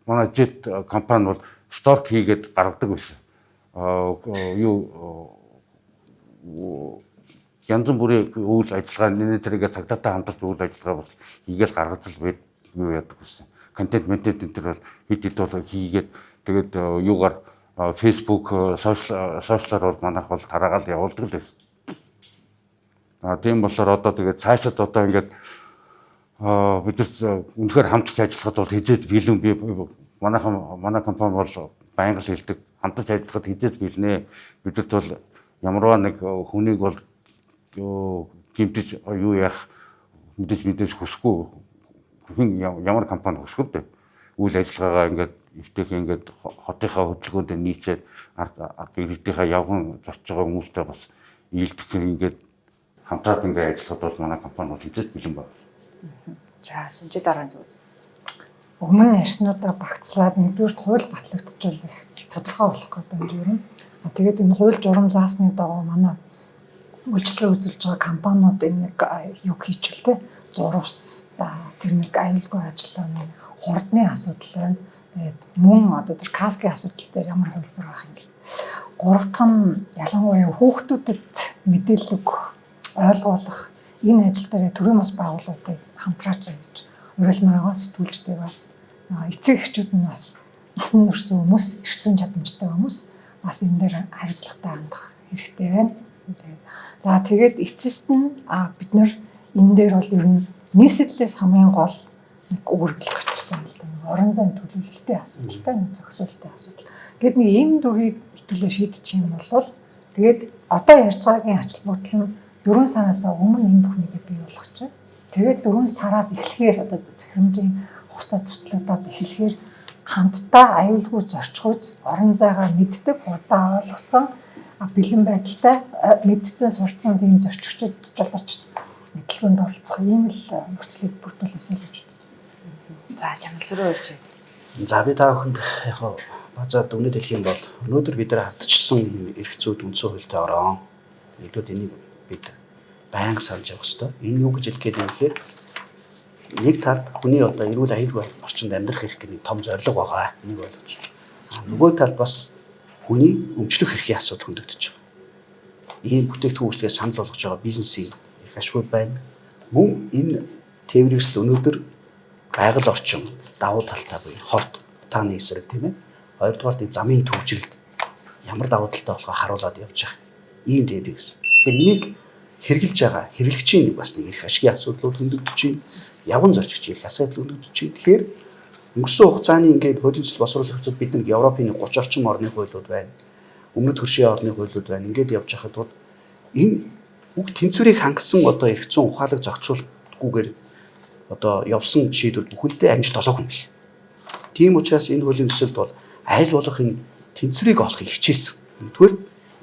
манай жет компани бол сторк хийгээд гаргадаг байсан. Юу янз бүрийн үйл ажиллагаа нэ тэргээ цагдаатай хамтарч үйл ажиллагаа бас хийгээл гаргаж л байд юу яадаг байсан. Контент ментет энэ төр бол хэд хэд бол хийгээд тэгээд юугаар Facebook сошиалар бол манайх бол тараагаал явуулдаг л байсан. А тийм болохоор одоо тэгээд цаашид одоо ингээд бид нар үнэхээр хамтарч ажиллахад бол хизээд бэлэн би манай компани бол байнга л хэлдэг хамтарч ажиллахад хизээд бэлнэ. Бидэрт бол ямарваа нэг хүнийг бол гэмтэж юу яах мэдээж хүсэхгүй хүн ямар компани хүсэхгүй дээ. Үйл ажиллагаагаа ингээд эвтэйхэн ингээд хотынхаа хөдөлгөөнд нийцээд ард иргэдийнхаа явган зочж байгаа хүмүүстэй бас ийлдэх ингээд хамтраад ингээд ажиллахад бол манай компани бол хизээд бэлэн байна. За, сүнжээ дараагийн зүгээс. Өмнө ярьснуудаа багцлаад нэгдүгüрт хууль батлагдчихвал их тодорхой болох гэдэг юм журам. А тэгээд энэ хууль журам заасны дагуу манай үйлчилгээ үзүүлж байгаа компаниуд энэ нэг юу хийчихвэл те зурвас. За, тэр нэг аюулгүй ажиллагааны хурдны асуудал байна. Тэгээд мөн одоо тэр каскын асуудал дээр ямар хувилбар байх юм бэ? Гурав дахь нь ялангуяа хүүхдүүдэд мэдээлэл өгөх, ойлгуулах энэ ажил дээр төрийн бас байгууллагуудыг хамтраач гэж уриалмаар байгаа. Сэтгүүлчдийг бас, эцэг эхчүүд нь бас насанд хүрсэн хүмүүс, эрх зүйн чадамжтай хүмүүс бас энэ дээр хариуцлагатай хандах хэрэгтэй байна. За, тэгээд эцэст нь бид нар энэ дээр бол ер нь нийслэлээс хамгийн гол нэг үүрэг л гарч байгаа юм л да. Орон зайн төлөвлөлтийн асуудалтай, нэг зохицуултын асуудал. Гэт нэг энэ дөрвийг хэвлээ шийдчих юм бол тэгээд одоо ярьж байгаагийн ач холбогдол нь 4 сараас өмнө энэ бүхнийг бий болгох чинь. Тэгээд 4 сараас эхлэхээр одоо захирамжийн хугацаа цуцлагдаад эхлэхээр хамтдаа аюулгүй зорчих үз орон зайгаа мэддэг, хурдан ойлгоцсон, бэлэн байдалтай, мэдсэн, сурцсан тийм зорчигчид, жолоочд мэдлэгэнд оролцох ийм л нөхцөлийг бүрдүүлээсэй л гэж бодож байна. За, чамлал руу ирж байна. За, би та бүхэнд яг базаад дүгнэлт хэлэх юм бол өнөөдөр бид нар хавтчихсан юм эрх зүйд үндсэн хуультай орон. Нэгдүгээр энийг бид байнга санаж явах ёстой. Энэ юу гэж хэлэх гээд юм гэхээр нэг талд хүний одоо эрүүл аюулгүй орчинд амьдрах эрх гэх нэг том зорилго байгаа. Энийг ойлгож байна. Нөгөө талд бас хүний өмчлөх эрхийн асуудал хөндөгдөж байгаа. Ийм бүтээгдэхүүн үйлчилгээ санал болгож байгаа бизнесийн эрх ашгүй байна. Мөн энэ тээврийн өнөөдөр байгаль орчин давуу талтай буюу хорт утааны эсрэг, тийм ээ. Хоёрдугаар энэ замын төвжирэлд ямар давуу талтай болохоо харуулад явж байгаа. Ийм тээврийн гэсэн. Тэгэхээр энийг хэрэгжилж байгаа хэрэглэгчийн нэг бас нэг эрх ашигын асуудлууд хөндөгдөж байна. Явган зорчигчийн эрх асуудал хөндөгдөж байна. Тэгэхээр өнгөрсөн хугацааны ингээд хуулийн төсөл боловсруулах явцад бид нэг Европын 30 орчим орны хуулиуд байна. Өмнөд хөршийн орны хуулиуд байна. Ингээд явж байхад бол энэ үг тэнцвэрийг хангасан одоо эрх зүйн ухаалаг зохицуултгүйгээр одоо явсан шийдвэр бүхэлдээ амжилт олоогүй юм бэл. Тийм учраас энэ хуулийн төсөлд бол аль болох энэ тэнцвэрийг олохыг хичээсэн. Нэгдүгээр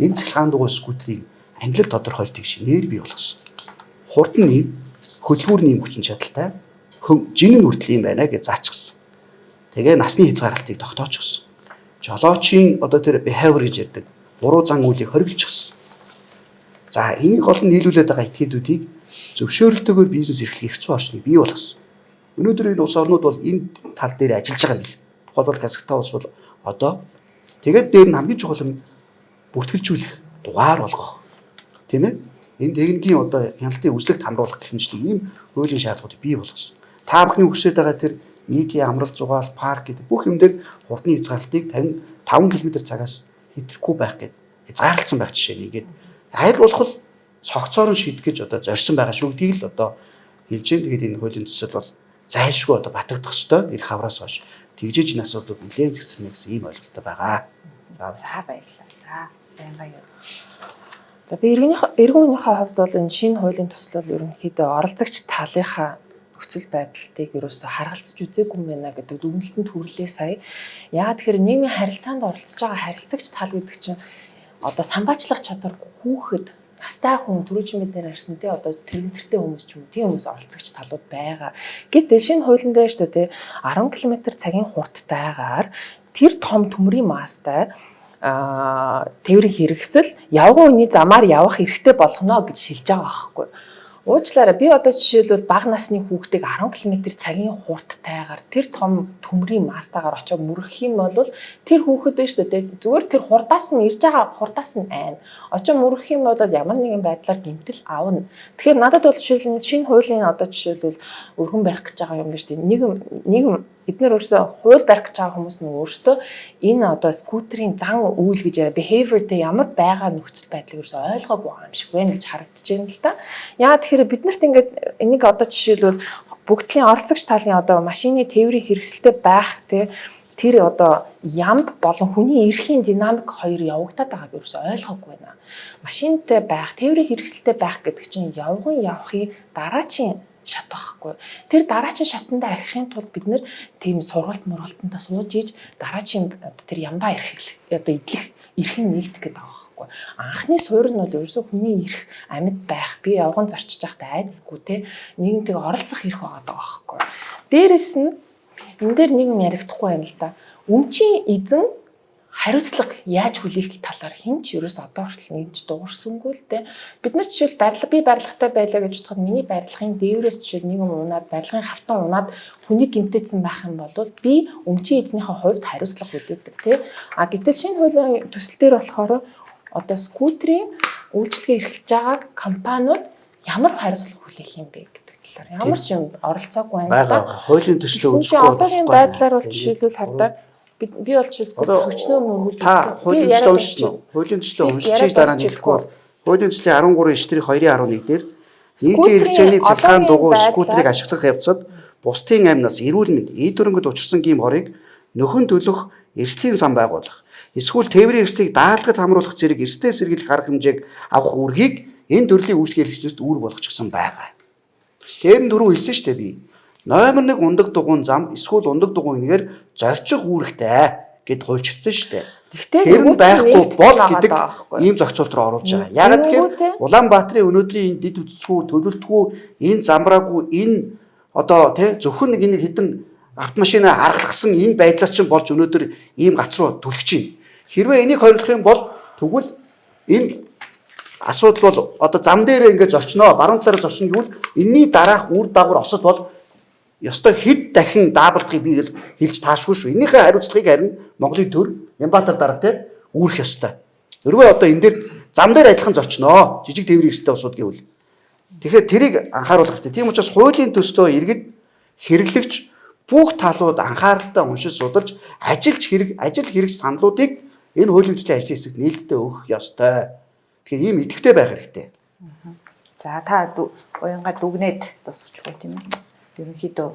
энэ цахилгаан дугуй скутерийг ангилал тодорхойлтыг шинээр бий болгосон. Хурд нь ийм, хөдөлгүүр нь ийм хүчин чадалтай, жин нь хүртэл ийм байна гэж заачсан. Тэгээ насны хязгаарлалтыг тогтоочихсон. Жолоочийн одоо тэр behavior гэж ярьдаг буруу зан үйлийг хориглочихсон. За, энийг гол нь нийлүүлээд байгаа этгээдүүдийг зөвшөөрөлтөөр бизнес эрхлэх эрх зүйн орчныг бий болгосон. Өнөөдөр энэ улс орнууд бол энэ тал дээр ажиллаж байгаа юм бил. Тухайлбал Казахстан улс бол одоо тэгээд дээр нь хамгийн чухал юм бүртгэлжүүлэх, дугаар болгох, тийм ээ. Энэ техникийн одоо хяналтын үзлэгт хамруулах гэх мэтлэг ийм хуулийн шаардлагуудыг бий болгосон. Та бүхний хүсэж байгаа тэр нийтийн амралт зугаал, парк гэдэг бүх юм дээр хурдны хязгаарлалтыг 55 км цагаас хэтрэхгүй байх гээд хязгаарлалцсан байх жишээ нь ингээд аль болох л цогцоор нь шийдэх гэж одоо зорьсон байгаа шүү гэдгийг л одоо хэлж जैन. Тэгээд энэ хуулийн төсөл бол зайлшгүй одоо батагдах ёстой, эрх хавраас хойш. Тэгжээж энэ асуудлууд нэлээд зэгцэрнэ гэсэн ийм ойлголттой байгаа. За, баярлалаа. За, Баянгаа юу. За, би иргэн хүнийхээ хувьд бол энэ шинэ хуулийн төсөл бол ерөнхийдөө оролцогч талынхаа нөхцөл байдлыг ерөөсө харгалзаж үзээгүй юм байна гэдэг дүгнэлтэнд хүрлээ сая. Яагаад тэгэхээр нийгмийн харилцаанд оролцож байгаа харилцагч тал гэдэг чинь одоо самбаачлах чадваргүй хүүхэд, настай хүн, түрүү чи бид нэр ярьсан те, одоо тэрэгцэртэй хүмүүс ч юм уу, тийм хүмүүс оролцогч талууд байгаа. Гэтэл шинэ хуулийн дээр шүү дээ, 10 км цагийн хурдтайгаар тэр том төмрийн маастай тээврийн хэрэгсэл явган үний замаар явах эрхтэй болгоно гэж шилж байгаа байхгүй. Уучлаарай, би одоо жишээлбэл бага насны хүүхдийг 10 км цагийн хурдтайгаар тэр том төмрийн мастагаар очиод мөрөх юм бол тэр хүүхэд нь шүү дээ, зүгээр тэр хурдаас нь ирж байгаа хурдаас нь айн. Очиод мөрөх юм бол ямар нэгэн байдлаар гэмтэл авна. Тэгэхээр надад бол жишээлбэл шинэ хуулийн одоо жишээлбэл өргөн барих гэж байгаа юм биш үү? Нэг нэг эднэр өөрсдөө хууль барих гэж байгаа хүмүүс нь өөрсдөө энэ одоо скутерийн зан үйл гэж яриа behavior тэ ямар байгаа нөхцөл байдлыг өөрсдөө ойлгоогүй байгаа юм шиг байна гэж харагдаж байна л да. Яагаад тэгэхээр бид нарт ингээд энийг одоо жишээлбэл бүгдлийн оролцогч талын одоо машины тээврийн хэрэгсэлтэй байх те, тэр одоо ямб болон хүний эрхийн динамик хоёр явагдаад байгааг ерөөсөй ойлгоогүй байна. Машинтай байх, тээврийн хэрэгсэлтэй байх гэдэг чинь явган явахын дараачийн шат байхгүй. Тэр дараачийн шатандаа ахихын тулд бид нэр тийм сургалт мургалтантаа сууж иж дараачийн одоо тэр ямбаа эрхлэх одоо эдлэх эрхэн нэгдэх гэдэг байгаа байхгүй. байхгүй. Анхны суурь нь бол ерөөсөө хүний эрх амьд байх, би явган зорчиж байхдаа айдасгүй те нийгэмтэйгээ оролцох эрх байгаа даа байхгүй. Дээрэс нь энэ дээр нэг юм яригдахгүй байна л да. Өмчийн эзэн хариуцлага яаж хүлээх талаар хэн ч ерөөс одоо хүртэл нэгж дуурсангүй л дээ. Бид нар жишээл барилга би барилгатай байлаа гэж бодоход миний барилгын дээврээс жишээл нэг юм унаад барилгын хавтан унаад хүнийг гэмтээсэн байх юм бол би өмчийн эзнийхээ хувьд хариуцлага хүлээдэг тий. А гэтэл шинэ хуулийн төсөл дээр болохоор одоо скутерийн үйлчилгээ эрхэлж байгаа компаниуд ямар хариуцлага хүлээх юм бэ гэдэг талаар ямар ч юм оролцоогүй байна л да. Хуулийн төслөө үзэхгүй. Одоогийн байдлаар бол жишээлбэл хардаа би бол жишээлбэл хөчнөө мөргүүлж та хуулийн төслөө уншсан уу? Хуулийн төслөө уншиж дараа нь хэлэхгүй бол хуулийн төслийн 13 9 2.11 дээр нийтийн хэрэгцээний цахилгаан дугуй скутерийг ашиглах явцад бусдын амнаас эрүүл мэнд, эд хөрөнгөд учирсан гэм хорыг нөхөн төлөх эрсдлийн сан байгуулах, эсвэл тээврийн эрсдлийг даалгад хамруулах зэрэг эрсдэлээ сэргийлэх арга хэмжээг авах үүргийг энэ төрлийн үйлчлэг эрхлэгчдэд үүрэг болгочихсон байгаа. Тэр нь түрүү хэлсэн шүү дээ би. Номер 1 ундаг дугуйн зам эсвэл ундаг дугуйн нэгээр зорчих үүрэгтэй гэд хуульчилсан шүү дээ. Тэр нь байхгүй бол гэдэг ийм зохицуулт руу оруулж байгаа. Яг тэгэхээр Улаанбаатарын өнөөдрийн энэ дэд үтцгүй, төлөлтгүй, энэ замраагүй, энэ одоо тий зөвхөн нэг энэ хэдэн автомашина аргалгасан энэ байдлаас чинь болж өнөөдөр ийм гац руу түлхэж байна. Хэрвээ энийг хориглох юм бол тэгвэл энэ асуудал бол одоо зам дээр ингээд зорчноо, баруун талаараа зорчно гэвэл энэний дараах үр дагавар осол бол ёстой хэд дахин даабалдахыг би хэлж таашгүй шүү. Энийхээ хариуцлагыг харин Монголын төр Нямбатар дарга тий үүрэх ёстой. Өргөө одоо энэ дээр зам дээр адилхан зорчноо. Жижиг тээврийн эрсдэлтэй улсууд гэвэл. Тэгэхээр тэрийг анхааруулах хэрэгтэй. Тийм учраас хуулийн төслөө иргэд хэрэглэгч бүх талууд анхааралтай уншиж судалж ажиллаж хэрэг ажил хэрэгч саналуудыг энэ хуулийн төслийн ажлын хэсэгт нээлттэй өгөх ёстой. Тэгэхээр ийм идэвхтэй байх хэрэгтэй. За та уянга дүгнээд дуусгачих уу тийм ээ? Ерөнхийдөө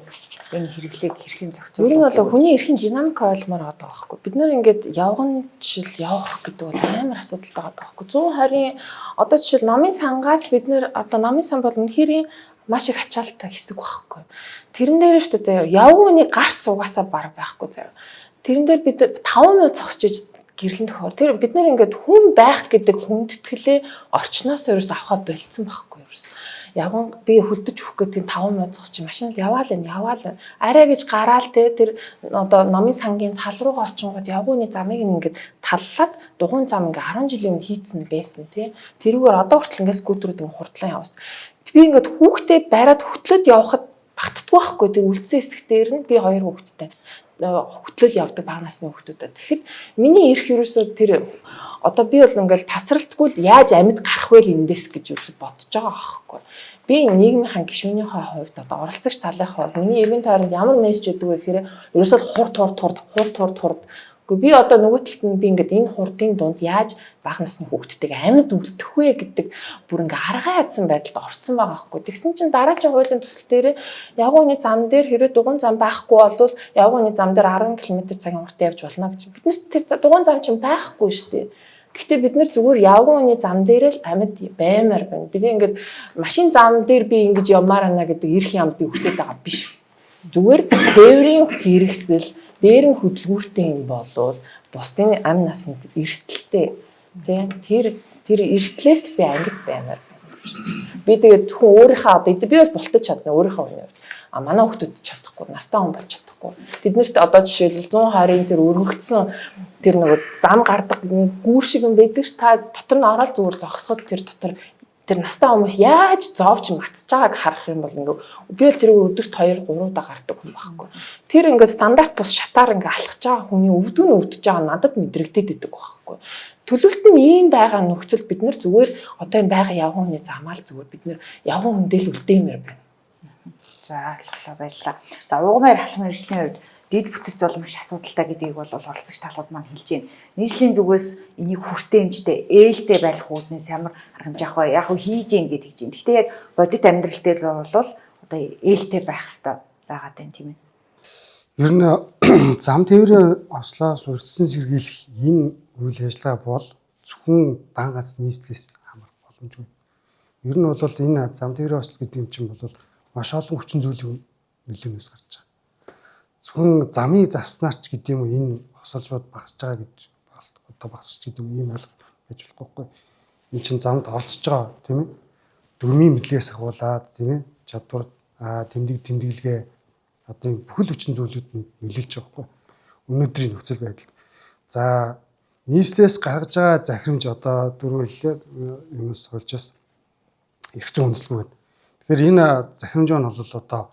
энэ хэрэглээг хэрхэн зохицуулах вэ? Ер нь бол хүний эрхийн динамик ойлгомоор байгаа байхгүй. Бид нэр ингээд явган жишэл явах гэдэг бол амар асуудалтай байгаа байхгүй. 120-ын одоо жишээл номын сангаас бид нэр одоо номын сан бол үнэхээр маш их ачаалттай хэсэг байхгүй. Тэрэн дээр шүү дээ явган хүний гарц угаасаа баг байхгүй заяа. Тэрэн дээр бид 5 минут зогсож иж гэрлэн төхөр. Тэр бид нэр ингээд хүн байх гэдэг хүндэтгэлээ орчноос ерөөс авахаа болцсон байхгүй ерөөс. Явган би хөлдөж өгөх гэдэг 5 минут зогсож машин яваал энэ яваал энэ. Арай гэж гараал те тэр одоо номын сангийн тал руугаа очингууд явгууны замыг ингээд таллаад дугуйн зам ингээд 10 жилийн өмнө хийцэн байсан те. Тэрүүгээр одоо хүртэл ингээд скутерүүд ингээд хурдлан явсан. Би ингээд хүүхдээ бариад хөтлөөд явхад багтдаггүй байхгүй. Тэр үлдсэн хэсэг дээр нь би хоёр хүүхэдтэй хөтлөл явдаг бага насны хүүхдүүдэд. Тэгэхэд миний эрх ерөөсөө тэр одоо би бол ингээл тасралтгүй л яаж амьд гарах вэ л эндээс гэж ерөөсөө бодож байгаа аахгүй. Би нийгмийнхаа гишүүнийхээ хувьд одоо оролцогч талынхаа хувьд миний эргэн тойронд ямар мессеж өгдөг вэ гэхээр ерөөсөө хурд хурд хурд хурд хурд хурд. Гэхдээ би одоо нөгөө талд нь би ингээд энэ хурдын дунд яаж бага насны хүүхдтэйг амьд үлдэх вэ гэдэг бүр ингээ аргаа ядсан байдалд орцсон байгаа байхгүй. Тэгсэн чинь дараагийн хуулийн төсөл дээр явган үний зам дээр хэрвээ дугуйн зам байхгүй бол явган үний зам дээр 10 км цагийн уртаа явж болно гэж. Биднес тэр дугуйн зам чинь байхгүй шүү дээ. Гэхдээ бид нэр зүгээр явган үний зам дээр л амьд баймаар байна. Бид ингээд машин зам дээр би ингэж явмаар байна гэдэг эрх юм би хүсэж байгаа биш. Зүгээр тээврийн хэрэгсэл дээр нь хөдөлгүүртэй юм болвол бусдын амь насанд эрсдэлтэй тийм тэр эрсдлээс л би ангид баймаар байна. Би тэгээд зөвхөн өөрийнхөө одоо би бол бултаж чадна өөрийнхөө үний хувьд. А манай хүүхдүүд чадахгүй, настай хүн болж чадахгүй. Тэднэрт одоо жишээлбэл 120-ын тэр өргөгдсөн тэр нөгөө зам гардаг гүүр шиг юм байдаг ш. Та дотор нь ороод зүгээр зогсоход тэр дотор тэр настай хүмүүс яаж зовж мацж байгааг харах юм бол ингээ би бол тэр өдөрт 2 3 удаа гардаг хүн байхгүй. Тэр ингээ стандарт бус шатаар ингээ алхаж байгаа хүний өвдөг нь өвдөж байгаа надад мэдрэгдээд идэг байхгүй. Төлөвлөлт нь ийм байгаа нөхцөл бид нэр зүгээр одоо энэ байгаа явган хүний замаал зүгээр бид нэр явган хүндэл үлдээмэр байна. За ойлголоо баярлалаа. За угмаар ахлах мэргэжлийн хувьд дэд бүтэц бол маш асуудалтай гэдгийг бол оролцогч талууд маань хэлж байна. Нийслэлийн зүгээс энийг хүртээмжтэй, ээлтэй байх үүднээс ямар арга хэмжээ авах вэ? Яг нь хийж гин гэд хийж гин. Гэхдээ яг бодит амьдрал дээр бол одоо ээлтэй байх хэрэгтэй байгаа даа тийм ээ. Ер нь зам тээврийн ослоос урьдчилан сэргийлэх энэ үйл ажиллагаа бол зөвхөн дан ганц нийслэлээс хамрах боломжгүй. Ер нь бол энэ зам тээврийн осол гэдэг юм чинь бол маш олон хүчин зүйлийн нөлөөнөөс гарч байгаа. Зөвхөн замыг заснаар ч гэдэг юм уу энэ осол шууд багасж байгаа гэж одоо багасч гэдэг юм ийм ойлголт байж болохгүй. Энэ чинь замд оролцож байгаа, тийм ээ. Дөрмийн мэдлэгээс ахуулаад, тийм ээ, чадвар, тэмдэг тэмдэглэгээ одоо энэ бүхэл хүчин зүйлүүд нь нөлөөлж байгаа байхгүй. Өнөөдрийн нөхцөл байдалд. За, нийслэлээс гаргаж байгаа захирамж одоо дөрөв хэллээ юмс хуульчаас эрх зүйн үндэслэгүй байна. Тэгэхээр энэ захирамж нь бол одоо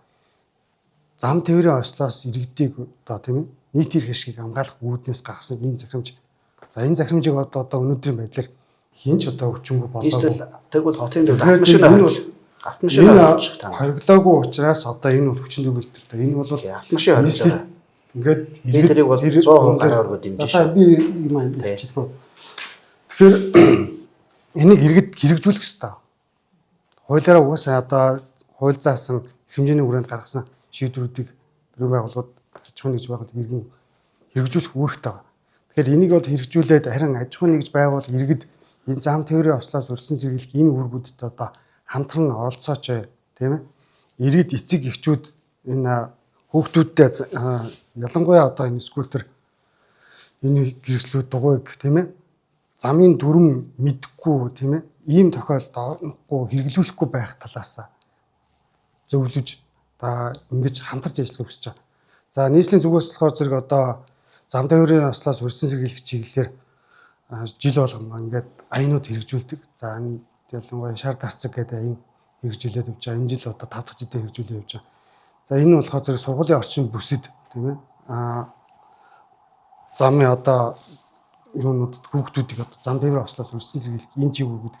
зам тээврийн ослоос иргэдийг одоо, тийм ээ, нийт эрх ашгийг хамгаалах үүднээс гаргасан энэ захирамж. За, энэ захирамжийг одоо өнөөдрийн байдлаар хэн ч одоо хүчингү болоогүй. Нийслэл тэгвэл хотын төвд автомашина автомашина хоригдчих та. Хориглоогүй учраас одоо энэ бол хүчин төгөлдөр. Энэ бол автомашина хоригдож байгаа. Ингээд Би тэрийг бол 100% гараар өргөө дэмжиж шүү. Би юм ярьчихгүй. Тэгэхээр энийг иргэд хэрэгжүүлэх ёстой. Хуулиараа угаасаа одоо хууль заасан хэмжээний хүрээнд гаргасан шийдвэрүүдийг төрийн байгууллагууд, аж ахуйн нэгж байгууллага иргэн хэрэгжүүлэх үүрэгтэй байгаа. Тэгэхээр энийг бол хэрэгжүүлээд харин аж ахуйн нэгж байгуул иргэд энэ зам тээврийн ослоос урьдчилан сэргийлэх энэ үүргүүдэд одоо хамтран оролцооч, тийм ээ. Иргэд, эцэг эхчүүд энэ хүүхдүүдтэй ялангуяа одоо энэ скутер энэ гэрслүүд дугуйг, тийм ээ, замын дүрм мэдхгүй, тийм ээ, ийм тохиолдолд орохгүй, хэрэглүүлэхгүй байх талаас зөвлөж одоо ингэж хамтарч ажиллахыг хүсэж байгаа. За, нийслэлийн зүгээс болохоор зэрэг одоо зам тээврийн ослоос урьдчилан сэргийлэх чиглэлээр жил болгон ингээд аянууд хэрэгжүүлдэг. За, энэ ялангуяа шар дарцаг гэдэг аян хэрэгжүүлээд явж байгаа. Энэ жил одоо 5 дахь жилдээ хэрэгжүүлээд явж байгаа. За, энэ нь болохоор зэрэг сургуулийн орчин бүсэд, тийм ээ, замын одоо юунуудад хүүхдүүдийг одоо зам тээврийн ослоос урьдчилан сэргийлэх энэ чиг үүргүүд.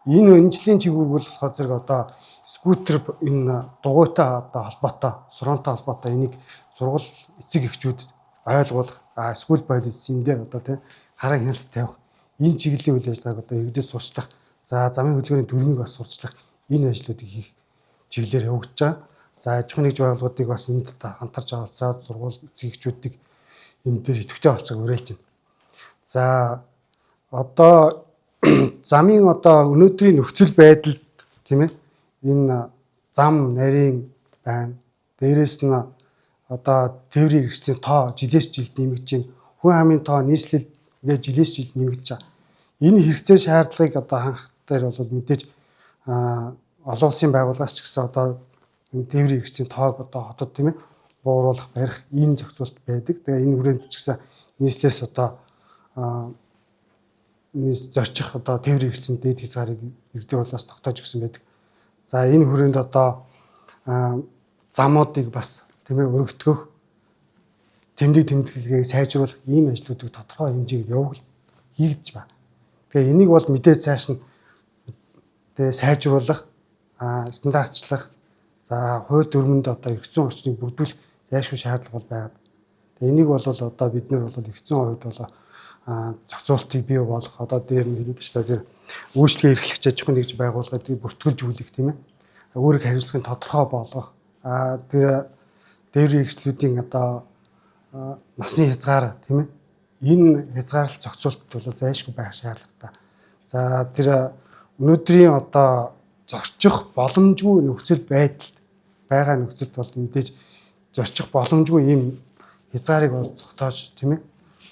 Энэ жилийн чиг үүрэг бол болохоор зэрэг одоо скутер энэ дугуйтай одоо холбоотой, сураантай холбоотой энийг сургууль эцэг эхчүүд ойлгуулах, school policy энэ дээр одоо тийм харан хяналт тавих энэ чиглэлийн үйл ажиллагааг одоо иргэдээс сурчлах, за замын хөдөлгөөний дүрмийг бас сурчлах энэ ажлуудыг хийх чиглэлээр явагдаж байгаа. За, аж ахуйн нэгж байгууллагуудыг бас энд хамтарч оролцоод сургууль эцэг эхчүүдийг энэ дээр идэвхтэй оролцоог уриалж байна. За, одоо замын одоо өнөөдрийн нөхцөл байдалд, тийм ээ, энэ зам нарийн байна. Дээрээс нь одоо тээврийн хэрэгслийн тоо жилээс жилд нэмэгдэж байна. Хүн амын тоо, нийслэл ингээд жилээс жилд нэмэгдэж байгаа. Энэ хэрэгцээ шаардлагыг одоо хангах дээр бол мэдээж олон улсын байгууллагаас ч гэсэн одоо энэ тээврийн хэрэгслийн тоог одоо хотод, тийм ээ, бууруулах, барих энэ зохицуулалт байдаг. Тэгээ энэ хүрээнд ч гэсэн нийслэлээс одоо зорчих одоо тээврийн хэрэгслийн дээд хязгаарыг иргэдийн хурлаас тогтоож өгсөн байдаг. За, энэ хүрээнд одоо замуудыг бас, тийм ээ, өргөтгөх, тэмдэг тэмдэглэгийг сайжруулах ийм ажлуудыг тодорхой хэмжээгээр явуул хийгдэж байна. Тэгээ энийг бол мэдээж цааш нь тэгээ сайжруулах, стандартчлах, за хууль дүрмэнд одоо эрх зүйн орчныг бүрдүүлэх зайлшгүй шаардлага бол байгаа. Тэгээ энийг бол одоо бид нар бол эрх зүйн хувьд бол зохицуултыг бий болгох, одоо дээр нь хэлээд шүү дээ, тэр үйлчлэгээ эрхлэгч аж ахуйн нэгж байгууллагыг бүртгэлж өгөх, тийм ээ, үүрэг хариуцлагын тодорхой болгох, тэр дээврийн хэрэгслүүдийн одоо насны хязгаар, тийм ээ, энэ хязгаарлалт зохицуулалт бол зайлшгүй байх шаардлагатай. За, тэр өнөөдрийн одоо зорчих боломжгүй нөхцөл байдалд байгаа нөхцөлд бол мэдээж зорчих боломжгүй ийм хязгаарыг бол зогтоож, тийм ээ,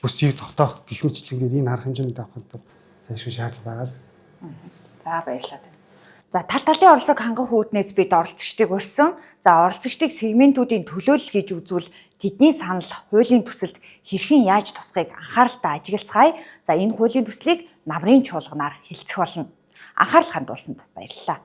бүсийг тогтоох гэх мэтчилэнгээр энэ арга хэмжээнд авахын тулд зайлшгүй шаардлага байгаа л. За, баярлалаа. За, тал талын орлогыг хангах үүднээс бид оролцогчдыг урьсан. За, оролцогчдыг сегментүүдийн төлөөлөл гэж үзвэл тэдний санал хуулийн төсөлд хэрхэн яаж тусахыг анхааралтай ажиглацгаая. За, энэ хуулийн төслийг намрын чуулганаар хэлцэх болно. Анхаарал хандуулсанд баярлалаа.